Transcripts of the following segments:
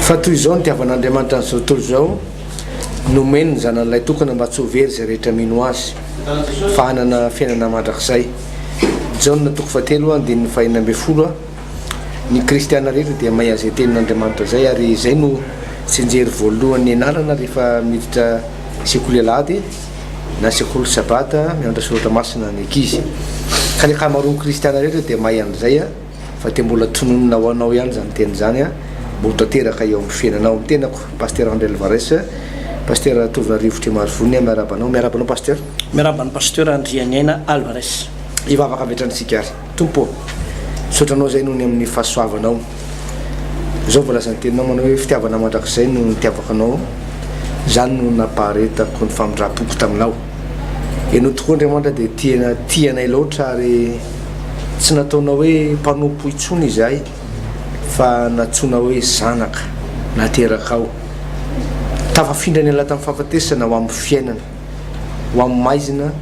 Fa toy izao no nitiavan'Andriamanitra an'izao tontolo izao, nomeny ny Zanany Lahitokana mba tsy ho very izay rehetra mino Azy, fa hanana fiainana mandrakizay. Jaona toko fahatelo andininy fahenina ambin'ny folo. Ny kristiana rehetra dia mahay an'izay tenin'Andriamanitra izay ary izay no tsianjery voalohany nianarana rehefa miditra sekoly alahady na sekoly sabata mianatra soratra masina ny ankizy. Ka ny ankamaroan'ny kristiana rehetra dia mahay an'izay fa dia mbola tononina ho anao ihany izany teny izany mba ho tanteraka eo amin'ny fiainanao. Ny tenako Pasteur André Alvarez, Pasteur Tovonarivo Trimarivony miarahaba anao. Miarahaba anao Pasteur. Miarahaba an'i Pasteur Andrianiaina Alvarez. Hivavaka avy hatrany isika ary. Tompo ô, misaotra Anao izay noho ny amin'ny fahasoavanao. Izao voalazan'ny Teninao manao hoe, Fitiavana mandrakizay no nitiavako Anao, izany no nampaharetako ny famindram-poko taminao. Ianao tokoa Andriamanitra dia tia tia anay loatra ary tsy nataonao hoe mpanompo intsony izahay fa nantsoina hoe zanaka naterakao. Tafafindra niala tamin'ny fahafatesana ho amin'ny fiainana. ho amin'ny maizina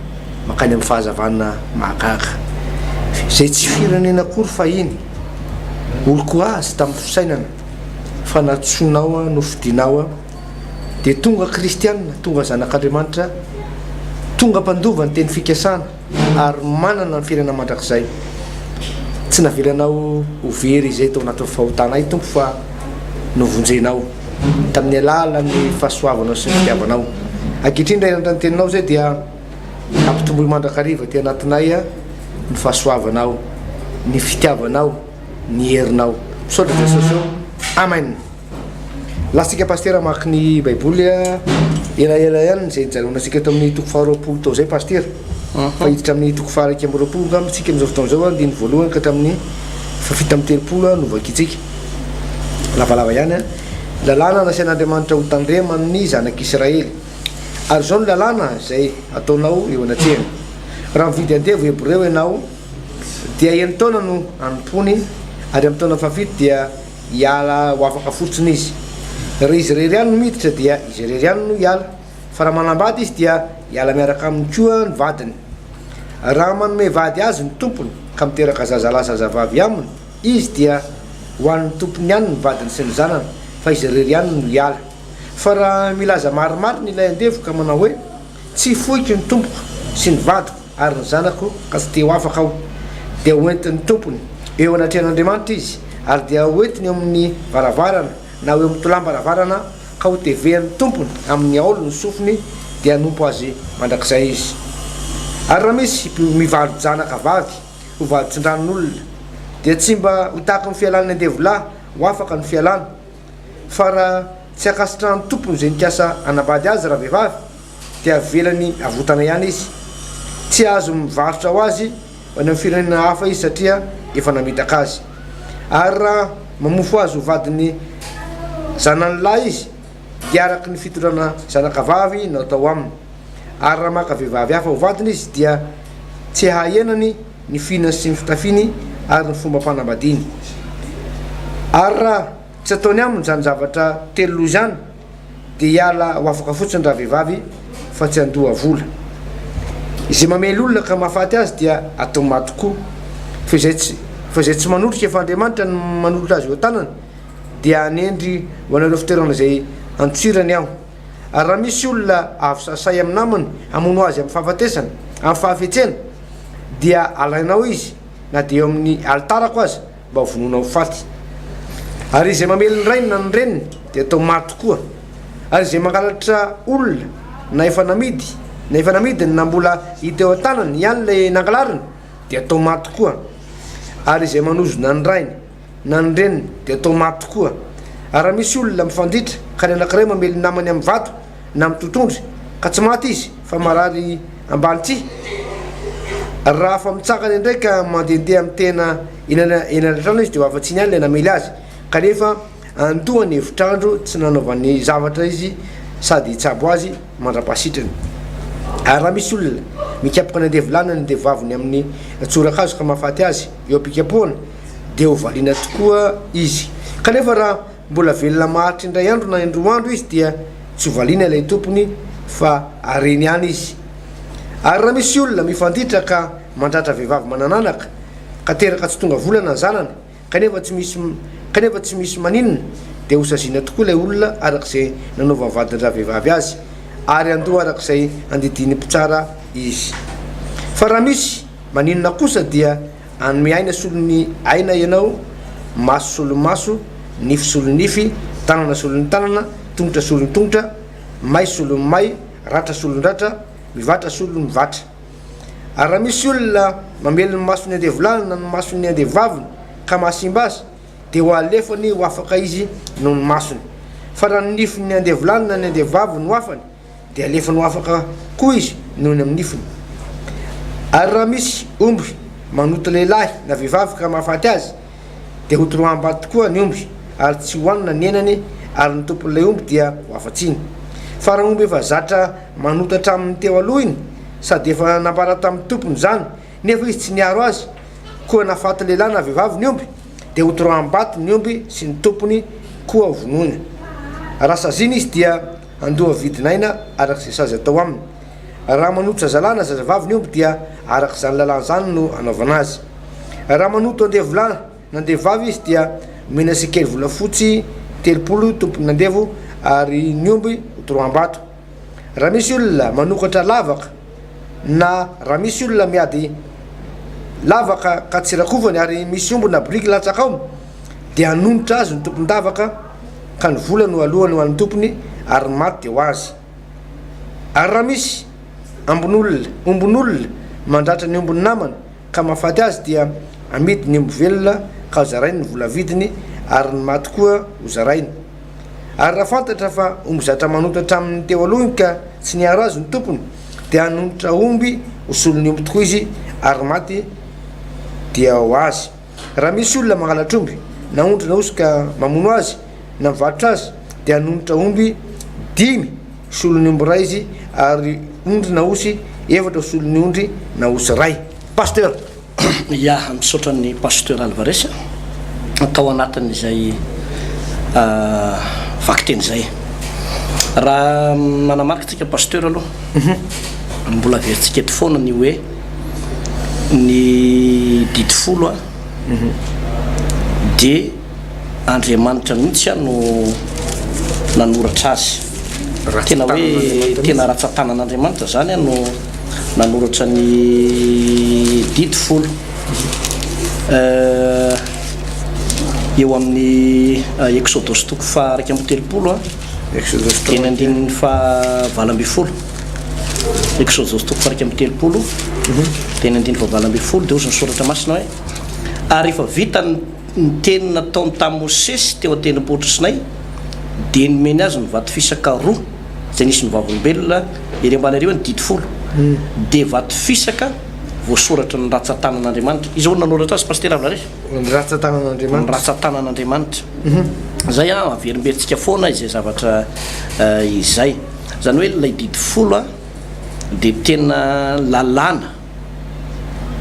mankany amin'ny fahazavana mahagaga. Izay tsy firenena akory fahiny, oloko azy tamin'ny fisainana fa nantsoinao aho, nofidinao aho, dia tonga kristiana, tonga zanak'Andriamanitra, tonga mpandova ny teny fikasana ary manana ny fiainana mandrakizay. Tsy navelanao ho very izay tao anatin'ny fahotanay, Tompo, fa novonjenao tamin'ny alalan'ny fahasoavanao sy ny fitiavanao. Ankehitriny raha hianatra ny teninao izay dia ampitomboy mandrakariva aty anatinay ny fahasoavanao, ny fitiavanao, ny herinao. Misaotra Jesosy ô. Amen. Lastsika Pasitera hamaky ny Baiboly a. Elaela ihany izay nijanonantsika teo amin'ny toko faharoapolo tao izay Pasitera. Fa hiditra amin'ny toko faha-21 angamba isika amin'izao fotoana izao, andininy voalohany ka hatramin'ny faha-37 no vakintsika. Lavalava ihany an. Lalàna nasain'Andriamanitra hotandreman'ny zanak'Israely. Ary izao no lalàna izay ataonao eo anatrehany. Raha mividy andevo hebreo ianao, dia enin-taona no hanompoany, ary amin'ny taona fahafito dia hiala ho afaka fotsiny izy. Raha izy irery ihany no miditra dia izy irery ihany no hiala, fa raha manambady izy dia hiala miaraka aminy koa ny vadiny. Raha manome vady azy ny tompony ka miteraka zazalahy zazavavy aminy izy dia ho an'ny tompony ihany ny vadiny sy ny zanany, fa izy irery ihany no hiala. Fa raha milaza marimarina ilay andevo ka manao hoe, Tsy foiko ny tompoko sy ny vadiko ary ny zanako ka tsy te ho afaka aho, dia ho entin'ny tompony eo anatrehan'Andriamanitra izy, ary dia ho entiny eo amin'ny varavarana na eo amin'ny tolam-baravarana ka ho tevehan'ny tompony amin'ny aolo ny sofiny, dia hanompo azy mandrakizay izy. Ary raha misy mivaro-janaka vavy ho vaditsindranon'olona, dia tsy mba ho tahaky ny fialan'ny andevolahy ho afaka ny fialany, Fa raha tsy ankasitrahan'ny tompony izay nikasa hanambady azy ravehivavy, dia avelany avotana ihany izy. Tsy azo mivarotra ho azy ho any amin'ny firenena hafa izy satria efa namitaka azy. Ary raha mamofo azy ho vadin'ny zanany lahy izy, dia araka ny fitondrana zanakavavy no atao aminy. Ary raha maka vehivavy hafa ho vadiny izy, dia tsy hahenany ny fihinany sy ny fitafiny ary ny fombam-panambadiany. Ary raha tsy ataony aminy izany zavatra teloloha izany, dia hiala ho afaka fotsiny ravehivavy fa tsy handoa vola. Izay mamely olona ka mahafaty azy dia atao maty koa. Fa izay tsy fa izay tsy manotrika fa Andriamanitra no manolotra azy eo an-tanany, dia hanendry ho anareo fitoerana izay antsirany aho. Ary raha misy olona avy sasay amin'ny namany hamono azy amin'ny fahafatesana, amin'ny fahafetsena, dia alainao izy na dia eo amin'ny alitarako aza mba ho vonoina ho faty. Ary izay mamely ny rainy na ny reniny dia atao maty koa. Ary izay mangalatra olona na efa namidy na efa namidiny na mbola hita eo an-tanany ihany ilay nangalariny dia atao maty koa. Ary izay manozona ny rainy na ny reniny dia atao maty koa. Ary raha misy olona mifanditra ka ny anankiray mamely ny namany amin'ny vato na amin'ny totohondry ka tsy maty izy fa marary ambany tsihy, raha afa-mitsangana indray ka mandehandeha amin'ny tena eny eny an-trano izy dia ho afa-tsiny ihany ilay namely azy, kanefa andoha ny hevitr'andro tsy nanaovany zavatra izy sady hitsabo azy mandra-pahasitrany. Ary raha misy olona mikapoka ny andevolany na ny andevovaviny amin'ny tsorakazo ka mahafaty azy eo am-pikapohana, dia ho valiana tokoa izy. Kanefa raha mbola velona maharitra indray andro na indroa andro izy dia tsy ho valiana ilay tompony fa hareny ihany izy. Ary raha misy olona mifanditra ka mandratra vehivavy manan'anaka, ka teraka tsy tonga volana ny zanany, kanefa tsy misy kanefa tsy misy maninona, dia hosaziana tokoa ilay olona araka izay nanaovan'ny vadin-dravehivavy azy, ary handoa araka izay andidian'ny mpitsara izy. Fa raha misy maninona kosa dia hanome aina solon'ny aina ianao, maso solon'ny maso, nify solon'ny nify, tanana solon'ny tanana, tongotra solon'ny tongotra, may solon'ny may, ratra solon'ny ratra, mivatra solon'ny mivatra. Ary raha misy olona mamely ny mason'ny andevolahiny na ny mason'ny andevovaviny ka mahasimba azy, dia ho alefany ho afaka izy noho ny masony. Fa raha ny nifin'ny andevolahiny na ny andevovaviny no afany, dia alefany ho afaka koa izy noho ny amin'ny nifiny. Ary raha misy omby manoto lehilahy na vehivavy ka mahafaty azy, dia hotoroaham-bato tokoa ny omby, ary tsy hohanina ny henany, ary ny tompon'ilay omby dia ho afa-tsiny. Fa raha omby efa zatra manota hatramin'ny teo aloha iny, sady efa nambara tamin'ny tompony izany, nefa izy tsy niaro azy, koa nahafaty lehilahy na vehivavy ny omby, dia hotoroaham-bato ny omby sy ny tompony koa hovonoina. Raha saziana izy dia handoa vidin'aina araka izay sazy atao aminy. Raha manoto zazalahy na zazavavy ny omby dia araka izany lalàna izany no anaovana azy. Raha manoto andevolahy na andevovavy izy dia omena sekely volafotsy 30 tompon'ny andevo ary ny omby hotoroaham-bato. Raha misy olona manokatra lavaka na raha misy olona miady lavaka ka tsy rakovany ary misy omby na biriky latsaka ao dia hanonitra azy ny tompon-davaka ka ny vola no alohany ho an'ny tompony ary ny maty dia ho azy. Ary raha misy ambin'olona, ombin'olona mandratra ny ombin'ny namany ka mahafaty azy dia amidy ny omby velona ka hozarainy ny vola vidiny ary ny maty koa hozarainy. Ary raha fantatra fa omby zatra manota hatramin'ny teo alohany ka tsy niaro azy ny tompony, dia hanonitra omby ho solon'ny omby tokoa izy, ary ny maty dia ho azy. Raha misy olona mangalatra omby, na ondry na osy ka mamono azy, na mivarotra azy, dia hanonitra omby dimy solon'ny omby iray izy, ary ondry na osy efatra ho solon'ny ondry na osy iray. Pasteur. Ya, misaotra an'i Pasteur Alvarez tao anatin'izay vakiteny izay. Raha manamarika tsika Pasteur aloha, mbola averintsika eto foana ny hoe ny didy folo dia Andriamanitra mihitsy no nanoratra azy. Tena hoe tena ratsan-tanan'Andriamanitra izany no nanoratra ny didy folo. Eo amin'ny Eksodosy toko faha 31 dia ny andininy faha 18. Eksodosy toko faha 31 dia ny andininy faha 18 dia hozy ny soratra masina hoe ary efa vita ny Ny teny nataony tamin'i Mosesy teo an-tendrombohitr'i Sinay, dia nomeny azy ny vato fisaka roa, izay nisy ny vavolombelona ery ambany ery hoe ny didy folo, dia vato fisaka voasoratry ny ratsan-tanan'Andriamanitra. Iza hono nanoratra azy, Pasitera Alvarez? Ny ratsan-tanan'Andriamanitra. Ny ratsan-tanan'Andriamanitra. Izay an, averimberintsika foana izay zavatra izay. Izany hoe ilay didy folo dia tena lalàna.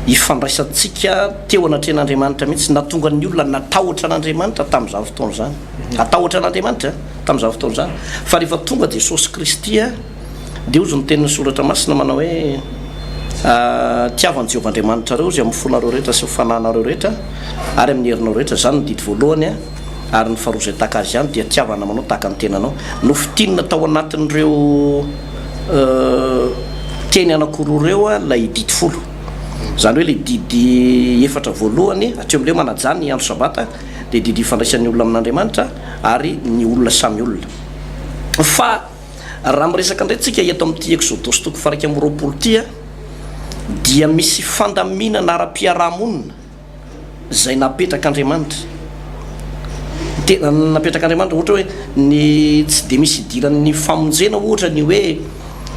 ifandraisantsika teo anatrehan'Andriamanitra mihitsy, nahatonga ny olona natahotra an'Andriamanitra tamin'izany fotoana izany. Hatahotra an'Andriamanitra tamin'izany fotoana izany. Fa rehefa tonga Jesosy Kristy, dia hozy ny tenin'ny Soratra Masina manao hoe, Tiavo an'i Jehovah Andriamanitrareo izy amin'ny fonareo rehetra sy ny fanahinareo rehetra ary amin'ny herinareo rehetra. Izany no didy voalohany, ary ny faharoa izay tahaka azy ihany dia tiava ny namanao tahaka ny tenanao. Nofintinina tao anatin'ireo Teny anankiroa ireo ilay didy folo. Izany hoe ilay didy efatra voalohany hatreo amin'ilay hoe manajà ny andro sabata dia didy ifandraisan'ny olona amin'Andriamanitra ary ny olona samy olona. Fa raha miresaka indray tsika eto amin'ity Eksodosy toko faha 21 ity dia misy fandaminana ara-piarahamonina izay napetrak'Andriamanitra. Tena napetrak'Andriamanitra, ohatra hoe ny tsy dia misy idiran'ny famonjena ohatra ny hoe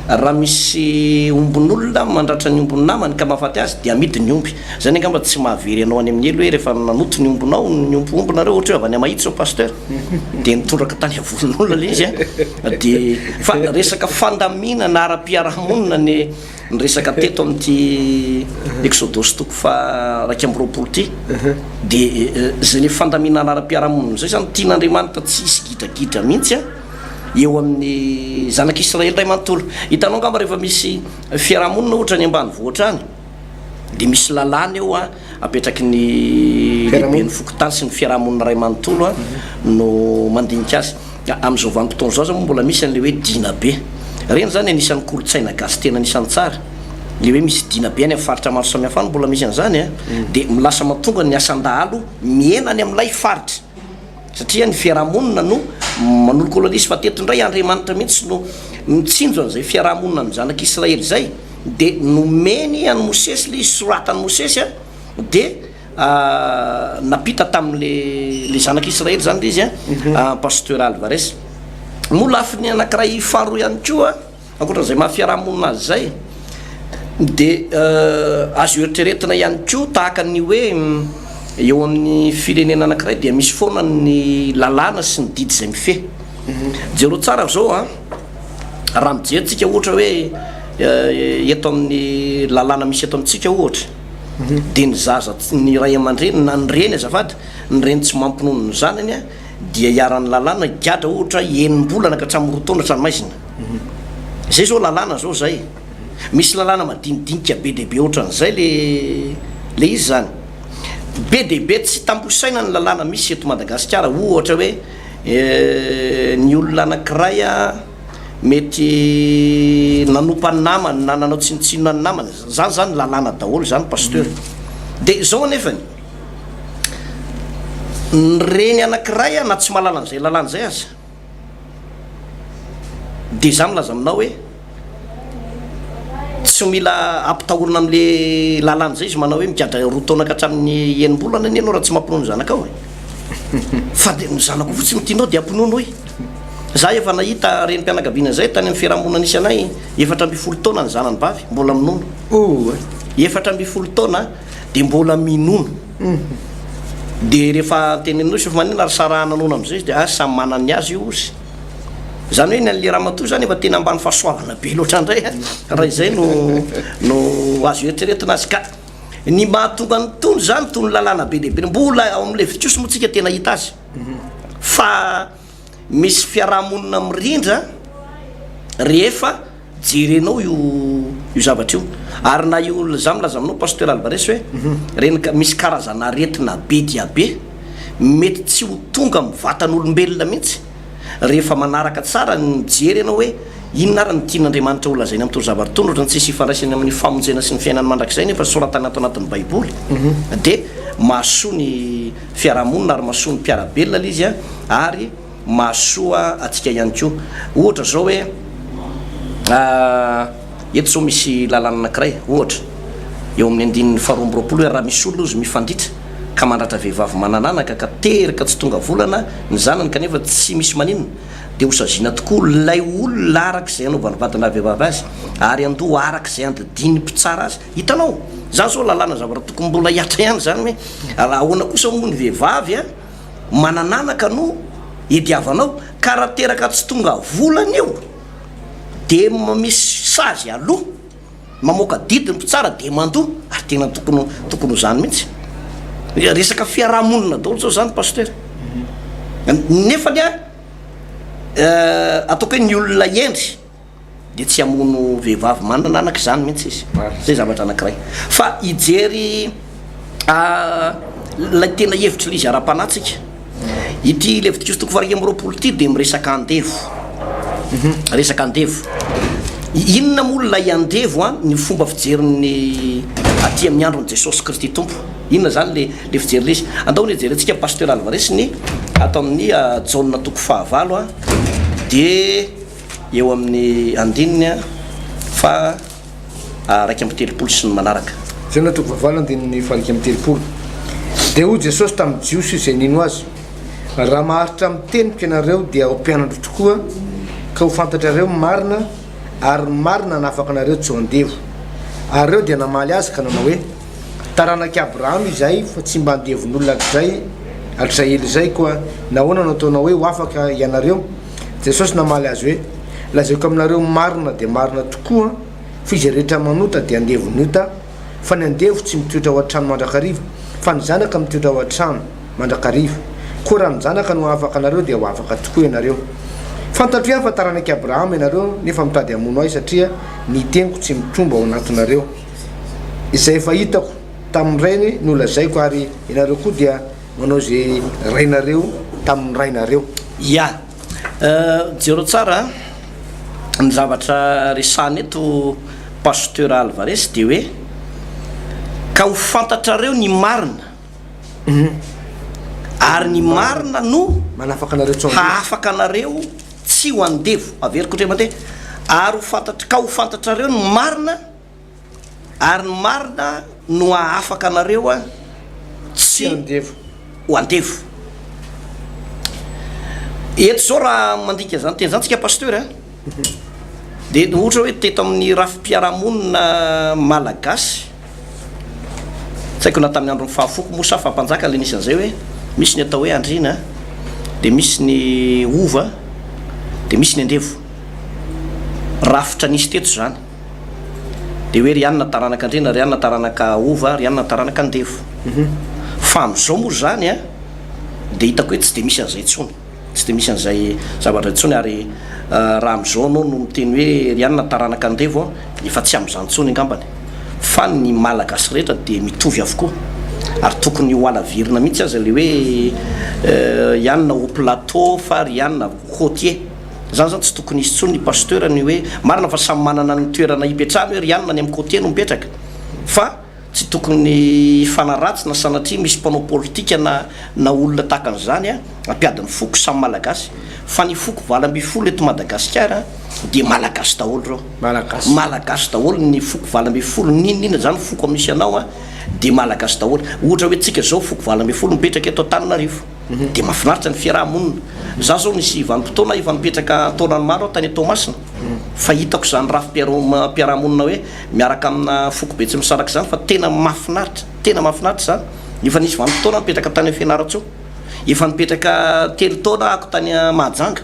raha misy ombin'olona mandratra ny ombin'ny namany ka mahafaty azy dia amidy ny omby. Izany angamba tsy mahavery anao any amin'ny helo hoe rehefa nanoto ny ombinao, niompy omby nareo ohatra hoe avy any Mahitsy izao pasteur dia nitondraka tany Avolon'olona ilay izy an, dia fa resaka fandaminana ara-piarahamonina ny Ny resaka teto amin'ity Eksodosy toko faha 21 ity dia izay le fandaminana ara-piarahamonina izay izany tian'Andriamanitra tsy hisy gidragidra mihitsy eo amin'ny zanak'Israely iray manontolo. Hitanao angamba rehefa misy fiarahamonina ohatra any ambanivohitra any. Dia misy lalàna eo an, apetraky ny lehiben'ny fokontany sy ny fiaraha-monina iray manontolo an, no mandinika azy. Amin'izao vanim-potoana izao aza moa mbola misy an'ilay hoe dina be. Ireny izany anisan'ny kolontsaina gasy tena anisan'ny tsara. Ilay hoe misy dina be any amin'ny faritra maro samihafa any mbola misy an'izany an. Dia lasa mahatonga ny asan-dahalo mihena any amin'ilay faritra. Satria ny fiaraha-monina no manolokolo an'izy fa teto indray Andriamanitra mihitsy no mitsinjo an'izay fiaraha-monina ny zanak'Israely izay dia nomeny an'i Mosesy ilay izy, soratan'i Mosesy an, dia nampita tamin'le le zanak'Israely izany ilay izy an, Pasteur Alvarez. Moa lafiny anankiray faharoa ihany koa. Ankoatra izay maha fiaraha-monina azy izay dia azo eritreretina ihany koa tahaka ny hoe eo amin'ny firenena anankiray dia misy foana ny lalàna sy ny didy izay mifehy. Jereo tsara izao an, raha mijery tsika ohatra hoe eto amin'ny lalàna misy eto amintsika ohatra dia ny zaza, ny ray aman-dreny na ny reny azafady, ny reny tsy mampinono ny zanany an, dia iharan'ny lalàna higadra ohatra enim-bolana ka hatramin'ny roa taona tranomaizina. Zay zao lalàna zao zay. Misy lalàna madinidinika be dia be ohatran'izay le le izy zany. Be dia be tsy tambosaina ny lalàna misy eto Madagasikara ohatra hoe ny olona anankiray mety nanompa ny namany na nanao tsinontsinona ny namany, zany zany lalàna daholo zany Pasteur. Dia izao anefany, Ny reny anankiray na tsy mahalala an'izay lalàna izay aza dia izaho milaza aminao hoe tsy mila ampitahorina amin'le lalàna izay izy manao hoe migadra roa taona ka hatramin'ny enim-bolana anie ianao raha tsy mampinono ny zanakao e. Fa dia ny zanako fotsiny no tianao dia ampinonoy. Izaho efa nahita renim-pianakaviana izay tany amin'ny fiarahamonina nisy anay, 14 taona ny zanany vavy mbola minono. 14 taona. dia mbola minono dia rehefa teneninao izy fa maninona ary sarahana nono amin'izay izy dia ah samy manana ny azy io ozy zany hoe ny an'le ramatoa zany efa tena ambany fahasoavana be loatra indray a raha izay no no azo eritreretina azy ka ny mahatonga ny tony zany tony lalàna be dia be mbola ao amin'ny levitikosy moa tsika tena hita azy fa misy fiarahamonina mirindra rehefa jerenao io io zavatra io ary na io za milaza aminao pasteur Alvarez hoe reny ka misy karazana aretina be dia be mety tsy ho tonga amin'ny vatan'olombelona mihitsy rehefa manaraka tsara ny mijery ianao hoe inona ary ny tian'Andriamanitra ho lazaina amin'itony zavatra itony ohatran'ny tsisy ifandraisany amin'ny famonjena sy ny fiainana mandrakizay nefa soratana ato anatin'ny baiboly dia mahasoa ny fiarahamonina ary mahasoa ny mpiara-belona ilay izy ary mahasoa antsika ihany koa. Ohatra izao hoe eto izao misy lalàna anankiray, ohatra, eo amin'ny andininy faharoa amby roapolo hoe raha misy olona ozy mifanditra ka mandratra vehivavy manan'anaka ka teraka tsy tonga volana ny zanany kanefa tsy misy maninona dia hosaziana tokoa ilay olona araka izay anaovan'ny vadina vehivavy azy ary handoa araka izay andidian'ny mpitsara azy. Hitanao? Izany izao lalàna zavatra tokony mbola hihatra ihany izany hoe raha ahoana kosa moa ny vehivavy a? Manan'anaka no iadiavanao ka raha teraka tsy tonga volana io de misy sazy aloha, mamoaka didy ny mpitsara de mandoa ary tena tokony tokony ho zany mihitsy. Resaka fiarahamonina daholo zao zany Pasteur. Nefany a ataoko hoe ny olona hendry. dia tsy hamono vehivavy manana anaka izany mihitsy izy. Izay zavatra anankiray. Fa hijery ilay tena hevitr'ilay izy ara-panahy tsika. Ity Levitikosy toko faha-21 ity dia miresaka andevo. Resaka andevo. Inona moa ilay andevo an, ny fomba fijerin'ny aty amin'ny andron'i Jesosy Kristy Tompo. Inona izany le le fijery ilay izy. Andao anie jerentsika Pasteur Alvarez ny ato amin'ny Jaona toko fahavalo an, dia eo amin'ny andininy faha 31 sy ny manaraka. Jaona toko fahavalo andininy faha 31. Dia hoy Jesosy tamin'ny Jiosy izay nino Azy, Raha maharitra amin'ny teniko ianareo dia ho mpianatro tokoa, ka ho fantatrareo ny marina, ary ny marina hanafaka anareo tsy ho andevo. Ary ireo dia namaly Azy ka nanao hoe, Taranak'i Abrahama izahay, fa tsy mba andevon'olona hatrizay hatrizay ela izay, koa nahoana no ataonao hoe ho afaka ianareo? Jesosy namaly azy hoe, Lazaiko aminareo marina dia marina tokoa fa izay rehetra manota dia andevon'ny ota, fa ny andevo tsy mitoetra ao an-trano mandrakariva, fa ny zanaka mitoetra ao an-trano mandrakariva. Koa raha ny Zanaka no hahafaka anareo dia ho afaka tokoa ianareo. Fantatro ihany fa taranak'i Abrahama ianareo, nefa mitady hamono ahy satria ny teniko tsy mitombo ao anatinareo. Izay efa hitako tamin'ny rainy no lazaiko ary ianareo koa dia manao izay rainareo tamin'ny rainareo. Ya. Jereo tsara ny zavatra resahina eto Pasteur Alvarez dia hoe ka ho fantatrareo ny marina ary ny marina no Manafaka anareo tsy ho andevo. hahafaka anareo tsy ho andevo. Averiko indray mandeha, ary ho fantatr- ka ho fantatrareo ny marina Ary ny marina no hahafaka anareo tsy ho andevo. Eto izao raha mandika izany teny izany tsika Pasteur a, dia ohatra hoe teto amin'ny rafi-piarahamonina malagasy, tsy haiko na tamin'ny andron'ny fahafoko moa sa faha-mpanjaka ilay nisy an'izay hoe misy ny atao hoe andriana, dia misy ny hova, dia misy ny andevo. Rafitra nisy teto izany. Dia hoe ry anona taranaka andriana, ry anona taranaka hova, ry anona taranaka andevo. Fa amin'izao moa izany an, dia hitako hoe tsy dia misy an'izay intsony. Tsy dia misy an'izay zavatra intsony ary raha amin'izao ianao no miteny hoe ry anona taranaka andevo an, efa tsy amin'izany intsony angambany. Fa ny Malagasy rehetra dia mitovy avokoa. Ary tokony ho halavirina mihitsy aza ilay hoe i anona haut plateau fa ry anona côtier. Zany zany tsy tokony hisy tsony ny pasteur ny hoe marina fa samy manana ny toerana hipetrahany hoe ry anona any am cote no mipetraka fa tsy tokony hifanaratsy na sanatria misy mpanao politika na na olona tahaka an'izany a ampiady ny foko samy malagasy fa ny foko 18 eto Madagasikara dia malagasy daholo ireo Malagasy. Malagasy daholo ny foko 18 n'inon'inona zany foko misy anao a dia malagasy daholo ohatra hoe tsika zao foko 18 mipetraka eto Antananarivo Dia mahafinaritra ny fiaraha-monina. Za zao nisy vanim-potoana efa nipetraka an-taonany maro aho tany Toamasina fa hitako izany rafi-piarahamonina hoe miaraka amina foko betsimisaraka izany fa tena mahafinaritra, tena mahafinaritra izany. Efa nisy vanim-potoana nipetraka tany Fianarantsoa, efa nipetraka telo taona ako tany Mahajanga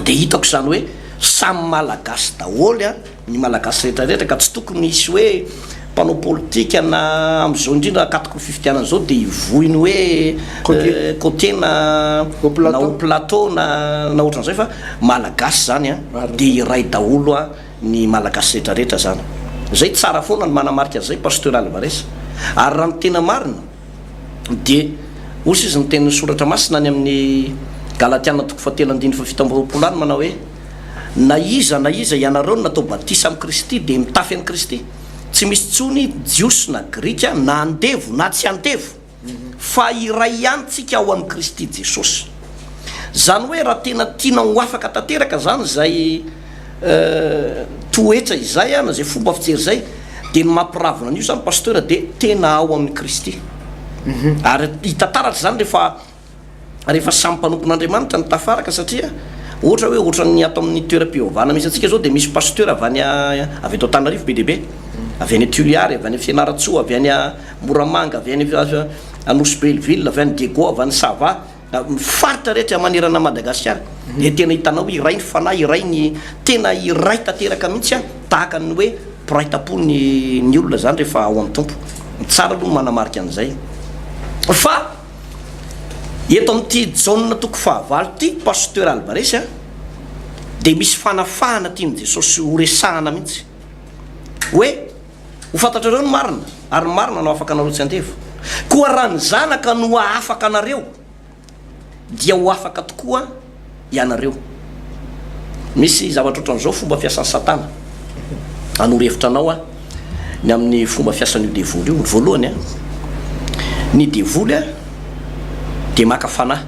dia hitako izany hoe samy Malagasy daholo an. ny Malagasy rehetra rehetra ka tsy tokony hisy hoe mpanao politika na amin'izao indrindra akatoky ny fifidianana izao dia hivoy ny hoe côtier na na haut plateau na na ohatran'izay fa Malagasy izany an dia iray daholo an ny Malagasy rehetra rehetra izany. Izay tsara foana ny manamarika an'izay Pasteur Alvarez. Ary raha ny tena marina dia hoy izy ny tenin'ny soratra masina any amin'ny Galatiana toko fahatelo andininy faha-27 any manao hoe Na iza na iza ianareo no natao batisa amin'i Kristy dia mitafy an'i Kristy. Tsy misy intsony Jiosy na Grika, na andevo na tsy andevo, fa iray ihany tsika ao amin'i Kristy Jesosy. Izany hoe raha tena tianao ho afaka tanteraka izany izay toetra izay na izay fomba fijery izay dia ny mampiravina an'io izany Pasteur dia tena ao amin'i Kristy. Ary hita taratra izany rehefa rehefa samy mpanompon'Andriamanitra no tafaraka satria ohatra hoe ohatran'ny ato amin'ny toeram-pivavahana misy antsika izao dia misy pasteur avy any avy eto Antananarivo be dia be, avy any Tuliary, avy any Fianarantsoa, avy any Moramanga, avy any Anosy Belleville, avy any Diego, avy any Sava, ny faritra rehetra manerana an'i Madagasikara dia tena hitanao hoe iray ny fanahy, iray ny tena iray tanteraka mihitsy an, tahaka ny hoe mpiray tampo ny ny olona izany rehefa ao amin'ny Tompo. Tsara aloha ny manamarika an'izay fa. Eto amin'ity Jaona toko fahavalo ity, Pasteur Alvarez a, dia misy fanafahana tian'i Jesosy ho resahana mihitsy. Hoe, ho fantatrareo ny marina, ary ny marina no hahafaka anareo tsy andevo. Koa raha ny Zanaka no hahafaka anareo, dia ho afaka tokoa ianareo. Misy zavatra ohatran'izao fomba fiasan'i Satana. Hanoro hevitra anao aho ny amin'ny fomba fiasan'io devoly io. Ny voalohany, ny devoly dia maka fanahy.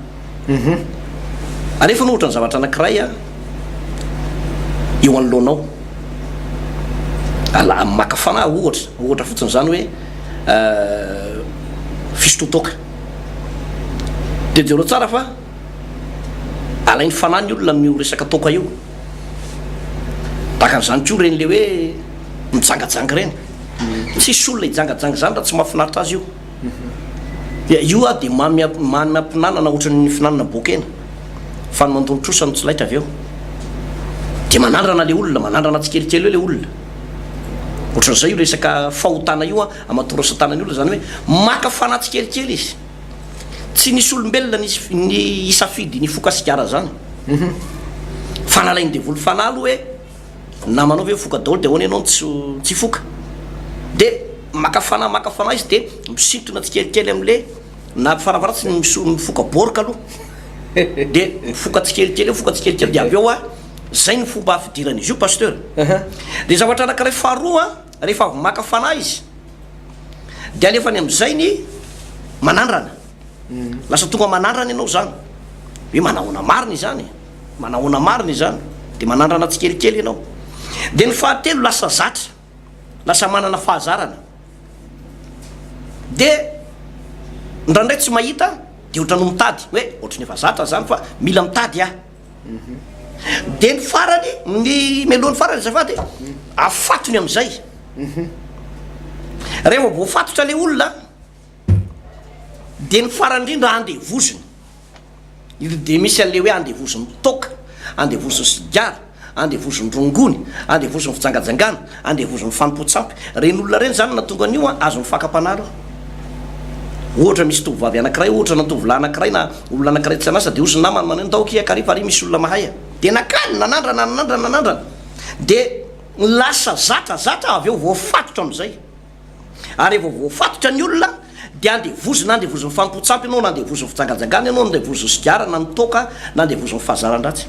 Alefa anao ohatran'ny zavatra anankiray eo anoloanao. Ala, maka fanahy ohatra, ohatra fotsiny izany hoe fisotroan-toaka. Dia jereo tsara fa Alainy fanahy ny olona amin'io resaka toaka io. Tahaka an'izany koa ireny le hoe mijangajanga ireny. Tsisy olona hijangajanga izany raha tsy mahafinaritra azy io. Dia io ah dia mamy mamy ampinanana ohatran'ny finanana boakena. Fa ny mandoa ny trosa no tsy laitra avy eo. Dia manandrana le olona, manandrana tsikelikely eo le olona. Ohatran'izay io resaka fahotana io ah, amatora satana ny olona izany hoe maka fanahy tsikelikely izy. Tsy nisy olombelona nisy ny hisafidy nifoka sigara zany. Fa nalain'ny devoly fanahy aloha hoe namanao ve mifoka daholo de ahoana ianao no tsy tsy hifoka. De. maka fanahy maka fanahy izy de misintona tsikelikely amle na farafaharatsiny miso- mifoka bôrka aloha de mifoka tsikelikely eo mifoka tsikelikely de avy eo a zay ny fomba fidiran'izy io pasteur. De zavatra anakiray faharoa rehefa avy maka fanahy izy de alefany am'izay ny manandrana. Lasa tonga manandrana ianao zany hoe manahoana marina izany e, manahoana marina izany, de manandrana tsikelikely ianao. De ny fahatelo lasa zatra, lasa manana fahazarana, de indraindray tsy mahita de ohatran'ny mitady hoe ohatran'ny efa zatra zany fa mila mitady aho. De ny farany, ny mialohan'ny farany azafady, afatony am'izay. Rehefa voafatotra le olona Dia ny farany indrindra andevozina. Io dia misy an'ilay hoe andevozin'ny toaka, andevozin'ny sigara, andevozin'ny rongony, andevozin'ny fijangajangana, andevozin'ny fanompoan-tsampy. Ireny olona ireny izany nahatonga an'io an, azon'ny fakam-panahy aloha. Ohatra misy tovovavy anankiray ohatra na tovolahy anankiray na olona anankiray tsy an'asa dia hozy ny namany manao hoe ndao akia kary fa ary misy olona mahay a. Dia nakany, nanandrana, nanandrana, nanandrana. Dia lasa zatra zatra avy eo voafatotra amin'izay. Ary rehefa voafatotra ny olona dia andevozina, andevozin'ny fanompoan-tsampy ianao, na andevozin'ny fijangajangana ianao, na andevozin'ny sigara, na ny toaka, na andevozin'ny fahazaran-dratsy.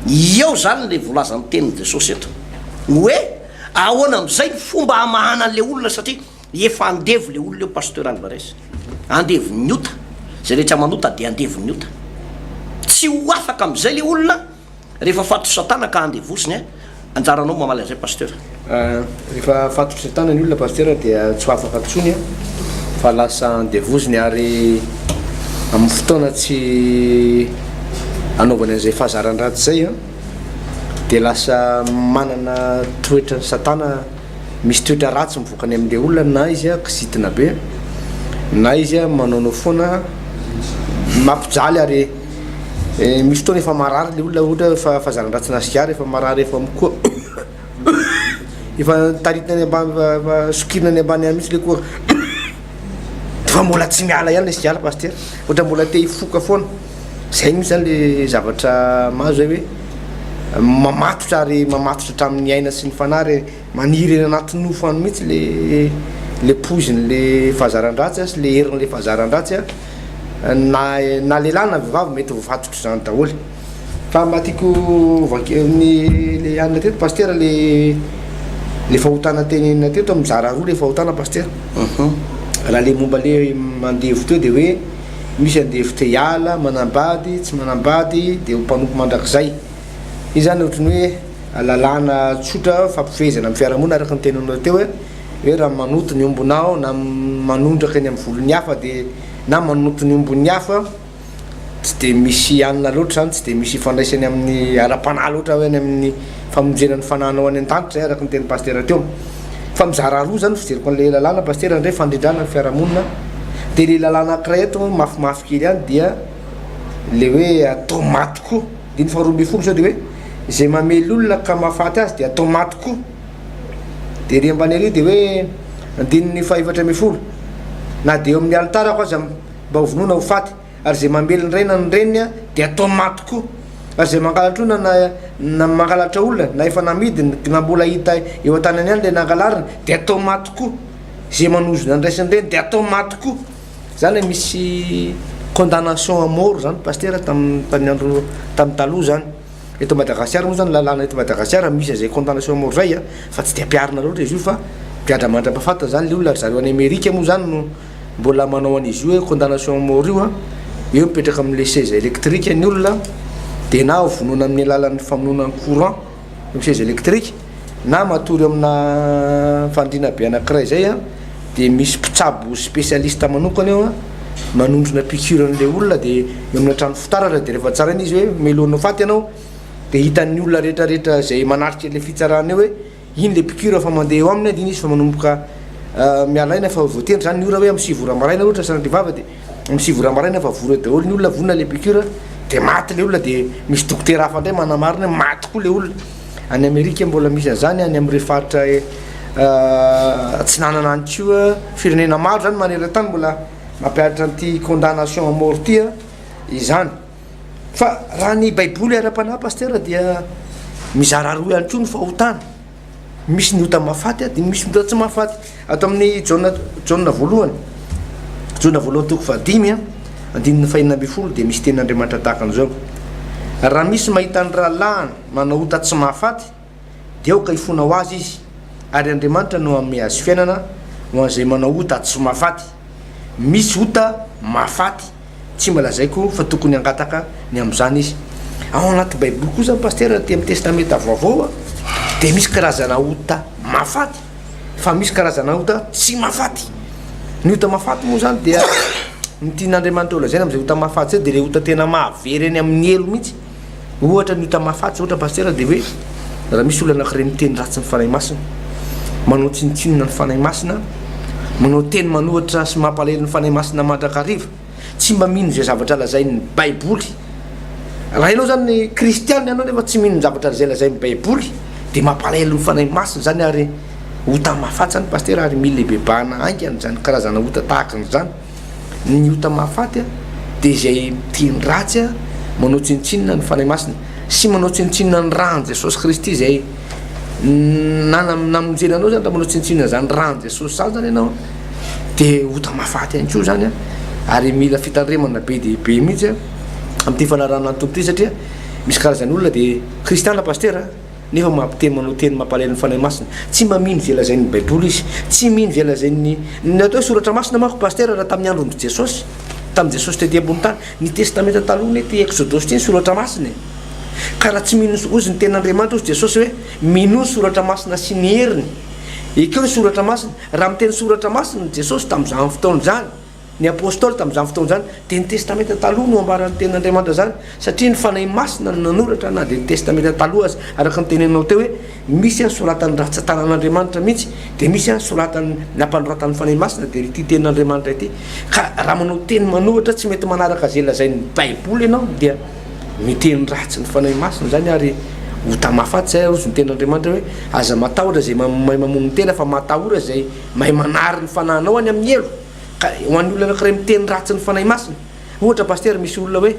Eo izany ilay voalazan'ny tenin'i Jesosy eto. Hoe ahoana amin'izay ny fomba hamahana an'ilay olona satria efa andevo ilay olona eo Pasteur Alvarez. Andevon'ny ota. Izay rehetra manota dia andevon'ny ota. Tsy ho afaka amin'izay ilay olona. Rehefa fatotry satana ka andevoziny a! Anjaranao mamaly an'izay Pasteur. Rehefa fatotry satana ny olona Pasteur dia tsy ho afaka intsony fa lasa andevoziny ary amin'ny fotoana tsy anaovany an'izay fahazaran-dratsy izay dia lasa manana toetran'i satana Misy toetra ratsy mivoaka any amin'ilay olona na izy kizitina be na izy manaonao foana mampijaly ary misy fotoana efa marary ilay olona ohatra hoe efa fahazaran-dratsina sigara efa marary efa mikoa efa taritina any ambany efa sokirina any ambany any mihitsy ilay koa fa mbola tsy miala ihany ilay sigara pasitera ohatra mbola te hifoka foana. Zay mihitsy zany le zavatra mahazo zay hoe mamatotra ary mamatotra hatramin'ny aina sy ny fanahy ary maniry eny anaty nofo any mihitsy le le poizin'le fahazaran-dratsy sy le herin'le fahazaran-dratsy na na lehilahy na vehivavy mety voafatotr'izany daholo. Fa mba tiako vaky ny le anona teto pasitera le le fahotana tenenina teto mizara roa le fahotana pasitera. Raha le momba le mandevo teo de hoe Misy andevo te hiala, manambady, tsy manambady dia ho mpanompo mandrakizay. Io izany ohatran'ny hoe lalàna tsotra fampifehezana amin'ny fiarahamonina araka ny teninao teo hoe hoe raha manoto ny ombinao na manondraka eny amin'ny volon'ny hafa dia na manoto ny ombin'ny hafa tsy dia misy anona loatra izany, tsy dia misy ifandraisany amin'ny ara-panahy loatra hoe any amin'ny famonjena ny fanahinao any an-danitra izay araka ny tenin'i Pasitera teo. Fa mizara roa izany ny fijeriko an'ilay lalàna Pasitera, indray fandrindrana ny fiarahamonina, dia ilay lalàna anankiray eto mafimafy kely ihany dia ilay hoe atao maty koa, andininy faharoa ambin'ny folo izao dia hoe izay mamely olona ka mahafaty azy dia atao maty koa. Dia ery ambany ery dia hoe andininy fahaefatra ambin'ny folo, na dia eo amin'ny alitarako aza mba ho vonoina ho faty. ary izay mamely ny ray na ny reniny dia atao maty koa, ary izay mangalatra olona na na mangalatra olona na efa namidiny na mbola hita eo an-tanany ihany ilay nangalariny dia atao maty koa, izay manozona ny ray sy ny reniny dia atao maty koa, zany hoe misy condamnation à mort zany pasitera tamin'ny tamin'ny andro tamin'ny taloha zany, eto Madagasikara moa zany lalàna eto Madagasikara misy an'izay condamnation à mort zay a, fa tsy dia ampiharina loatra izy io fa migadra mandra-pahafatiny zany le olona, ry zareo any Amerika moa zany no Mbola manao an'izy io hoe condamnation à mort io an, eo mipetraka amin'ilay seza électrique ny olona dia na vonoina amin'ny alalan'ny famonoana ny courant io seza électrique na matory amina fandriana be anankiray izay an, dia misy mpitsabo spécialiste manokana eo an, manondrona piqûre an'ilay olona dia eo amina trano fitaratra dia rehefa tsaraina izy hoe melohinao faty ianao dia hitan'ny olona rehetra rehetra izay manatrika ilay fitsarana eo hoe Iny le piqûre fa mandeha eo aminy iny izy fa manomboka miala aina fa voatendry zany ny ora hoe amin'ny 9 ora maraina ohatra sanatria vava de amin'ny 9 ora maraina fa vory eo daholo ny olona vonona le piqûre de maty le olona de misy dokotera hafa indray manamarina hoe maty koa le olona. Any Amerika mbola misy an'izany any amin'ireo faritra atsinanana any koa firenena maro zany maneran-tany mbola mampihatra an'ity condamnation à mort ity izany. Fa raha ny baiboly ara-panahy Pasteur dia mizara roa ihany koa ny fahotana. Misy ny ota mahafaty dia misy ny ota tsy mahafaty. Ato amin'ny Jaona Jaona voalohany, Jaona voalohany toko fahadimy a, andininy fahenina ambin'ny folo dia misy tenin'Andriamanitra tahaka an'izao, Raha misy mahita ny rahalahiny manao ota tsy mahafaty, dia aoka hifona ho azy izy, ary Andriamanitra no hanome azy fiainana ho an'izay manao ota tsy mahafaty. Misy ota mahafaty. Tsy mba lazaiko fa tokony hangataka ny amin'izany izy. Ao anaty baiboly koa zany pasitera aty amin'ny testamenta vaovao dia misy karazana ota mahafaty fa misy karazana ota tsy mahafaty. Ny ota mahafaty moa zany dia ny tian'Andriamanitra ho lazaina amin'izay ota mahafaty izay dia ilay ota tena mahavery any amin'ny helo mihitsy. Ohatra ny ota mahafaty ohatra pasitera dia hoe raha misy olona anankiray miteny ratsy ny Fanahy Masina, manao tsinontsinona ny Fanahy Masina, manao teny manohitra sy mampalahelo ny Fanahy Masina mandrakariva, tsy mba mino izay zavatra lazain'ny Baiboly. Raha ianao zany kristiana ianao nefa tsy mino ny zavatra izay lazain'ny Baiboly dia mampalahelo ny Fanahy Masina zany ary ota mahafaty zany pasitera ary mila ibebahana haingana izany karazana ota tahaka an'izany. Ny ota mahafaty dia izay miteny ratsy, manao tsinontsinona ny Fanahy Masina sy manao tsinontsinona ny ran'i Jesosy Kristy izay namonjena anao zany, raha manao tsinontsinona izany ran'i Jesosy izany zany ianao dia ota mahafaty ihany koa izany ary mila fitandremana be dia be mihitsy amin'ity fanarahana ny Tompo ity satria misy karazan'olona dia kristiana pasitera nefa mampiteny manao teny mampalahelo ny Fanahy Masina. Tsy mba mino izay lazain'ny Baiboly izy. Tsy mino izay lazain'ny ny atao hoe soratra masina manko Pasitera raha tamin'ny andron'i Jesosy, tamin'i Jesosy tety ambony tany, ny Testamenta Taloha anie ity Eksodosy ity ny soratra masina e. Ka raha tsy mino hozy ny tenin'Andriamanitra hozy Jesosy hoe minoa ny soratra masina sy ny heriny. Ekeo ny soratra masina. Raha miteny soratra masina Jesosy tamin'izany fotoana izany, Ny Apôstôly tamin'izany fotoana izany dia ny Testamenta Taloha no ambaran'ny Tenin'Andriamanitra izany, satria ny Fanahy Masina no nanoratra na dia ny Testamenta Taloha aza. Araka ny teneninao teo hoe misy an soratan'ny ratsan-tanan'Andriamanitra mihitsy, dia misy an soratan'ny nampanoratan'ny Fanahy Masina, dia ity Tenin'Andriamanitra ity. Ka raha manao teny manohitra tsy mety manaraka izay lazain'ny Baiboly ianao dia miteny ratsy ny Fanahy Masina izany ary ota mahafaty izay ary hozy ny Tenin'Andriamanitra hoe aza matahotra izay mahay mamono ny tena fa matahora izay mahay manary ny fanahinao any amin'ny helo. Ka ho an'ny olona anankiray miteny ratsy ny Fanahy Masina, ohatra Pasitera misy olona hoe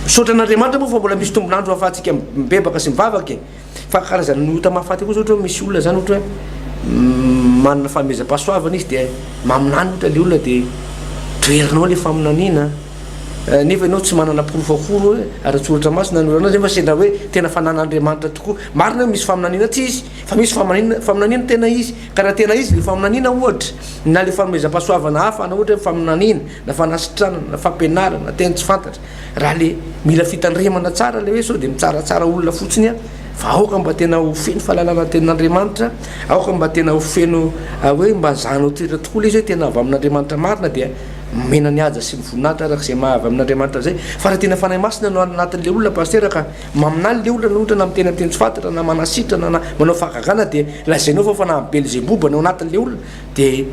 misaotra an'Andriamanitra moa fa mbola misy tombon'andro ahafahantsika mibebaka sy mivavaka e. Fa karazan'ny ota mahafaty kosa ohatra hoe misy olona zany ohatra hoe manana fanomezam-pahasoavana izy dia maminany ohatra le olona dia toherinao le faminaniana nefa ianao tsy manana porofo akory hoe ara-tsoratra masina ny olona nefa sendra hoe tena fanan'Andriamanitra tokoa. Marina hoe misy faminaniana tsy izy fa misy faminaniana faminaniana tena izy. Ka raha tena izy le faminaniana ohatra, na le fanomezam-pahasoavana hafa na ohatra hoe faminaniana, na fanasitranana, na fampianarana, na teny tsy fantatra, raha le mila fitandremana tsara le hoe sao de mitsaratsara olona fotsiny an, fa aoka mba tena ho feno fahalalana ny tenin'Andriamanitra, aoka mba tena ho feno hoe mba zahanao toetra tokoa le izy hoe tena avy amin'Andriamanitra marina dia omena ny haja sy ny voninahitra araka izay maha avy amin'Andriamanitra izay, fa raha tena Fanahy Masina no anatin'le olona Pasitera ka Maminany le olona ohatra na miteny amin'ny teny tsy fantatra na manasitrana na manao fahagagana dia lazainao fa fanahin'i Belzeboba ny ao anatin'le olona dia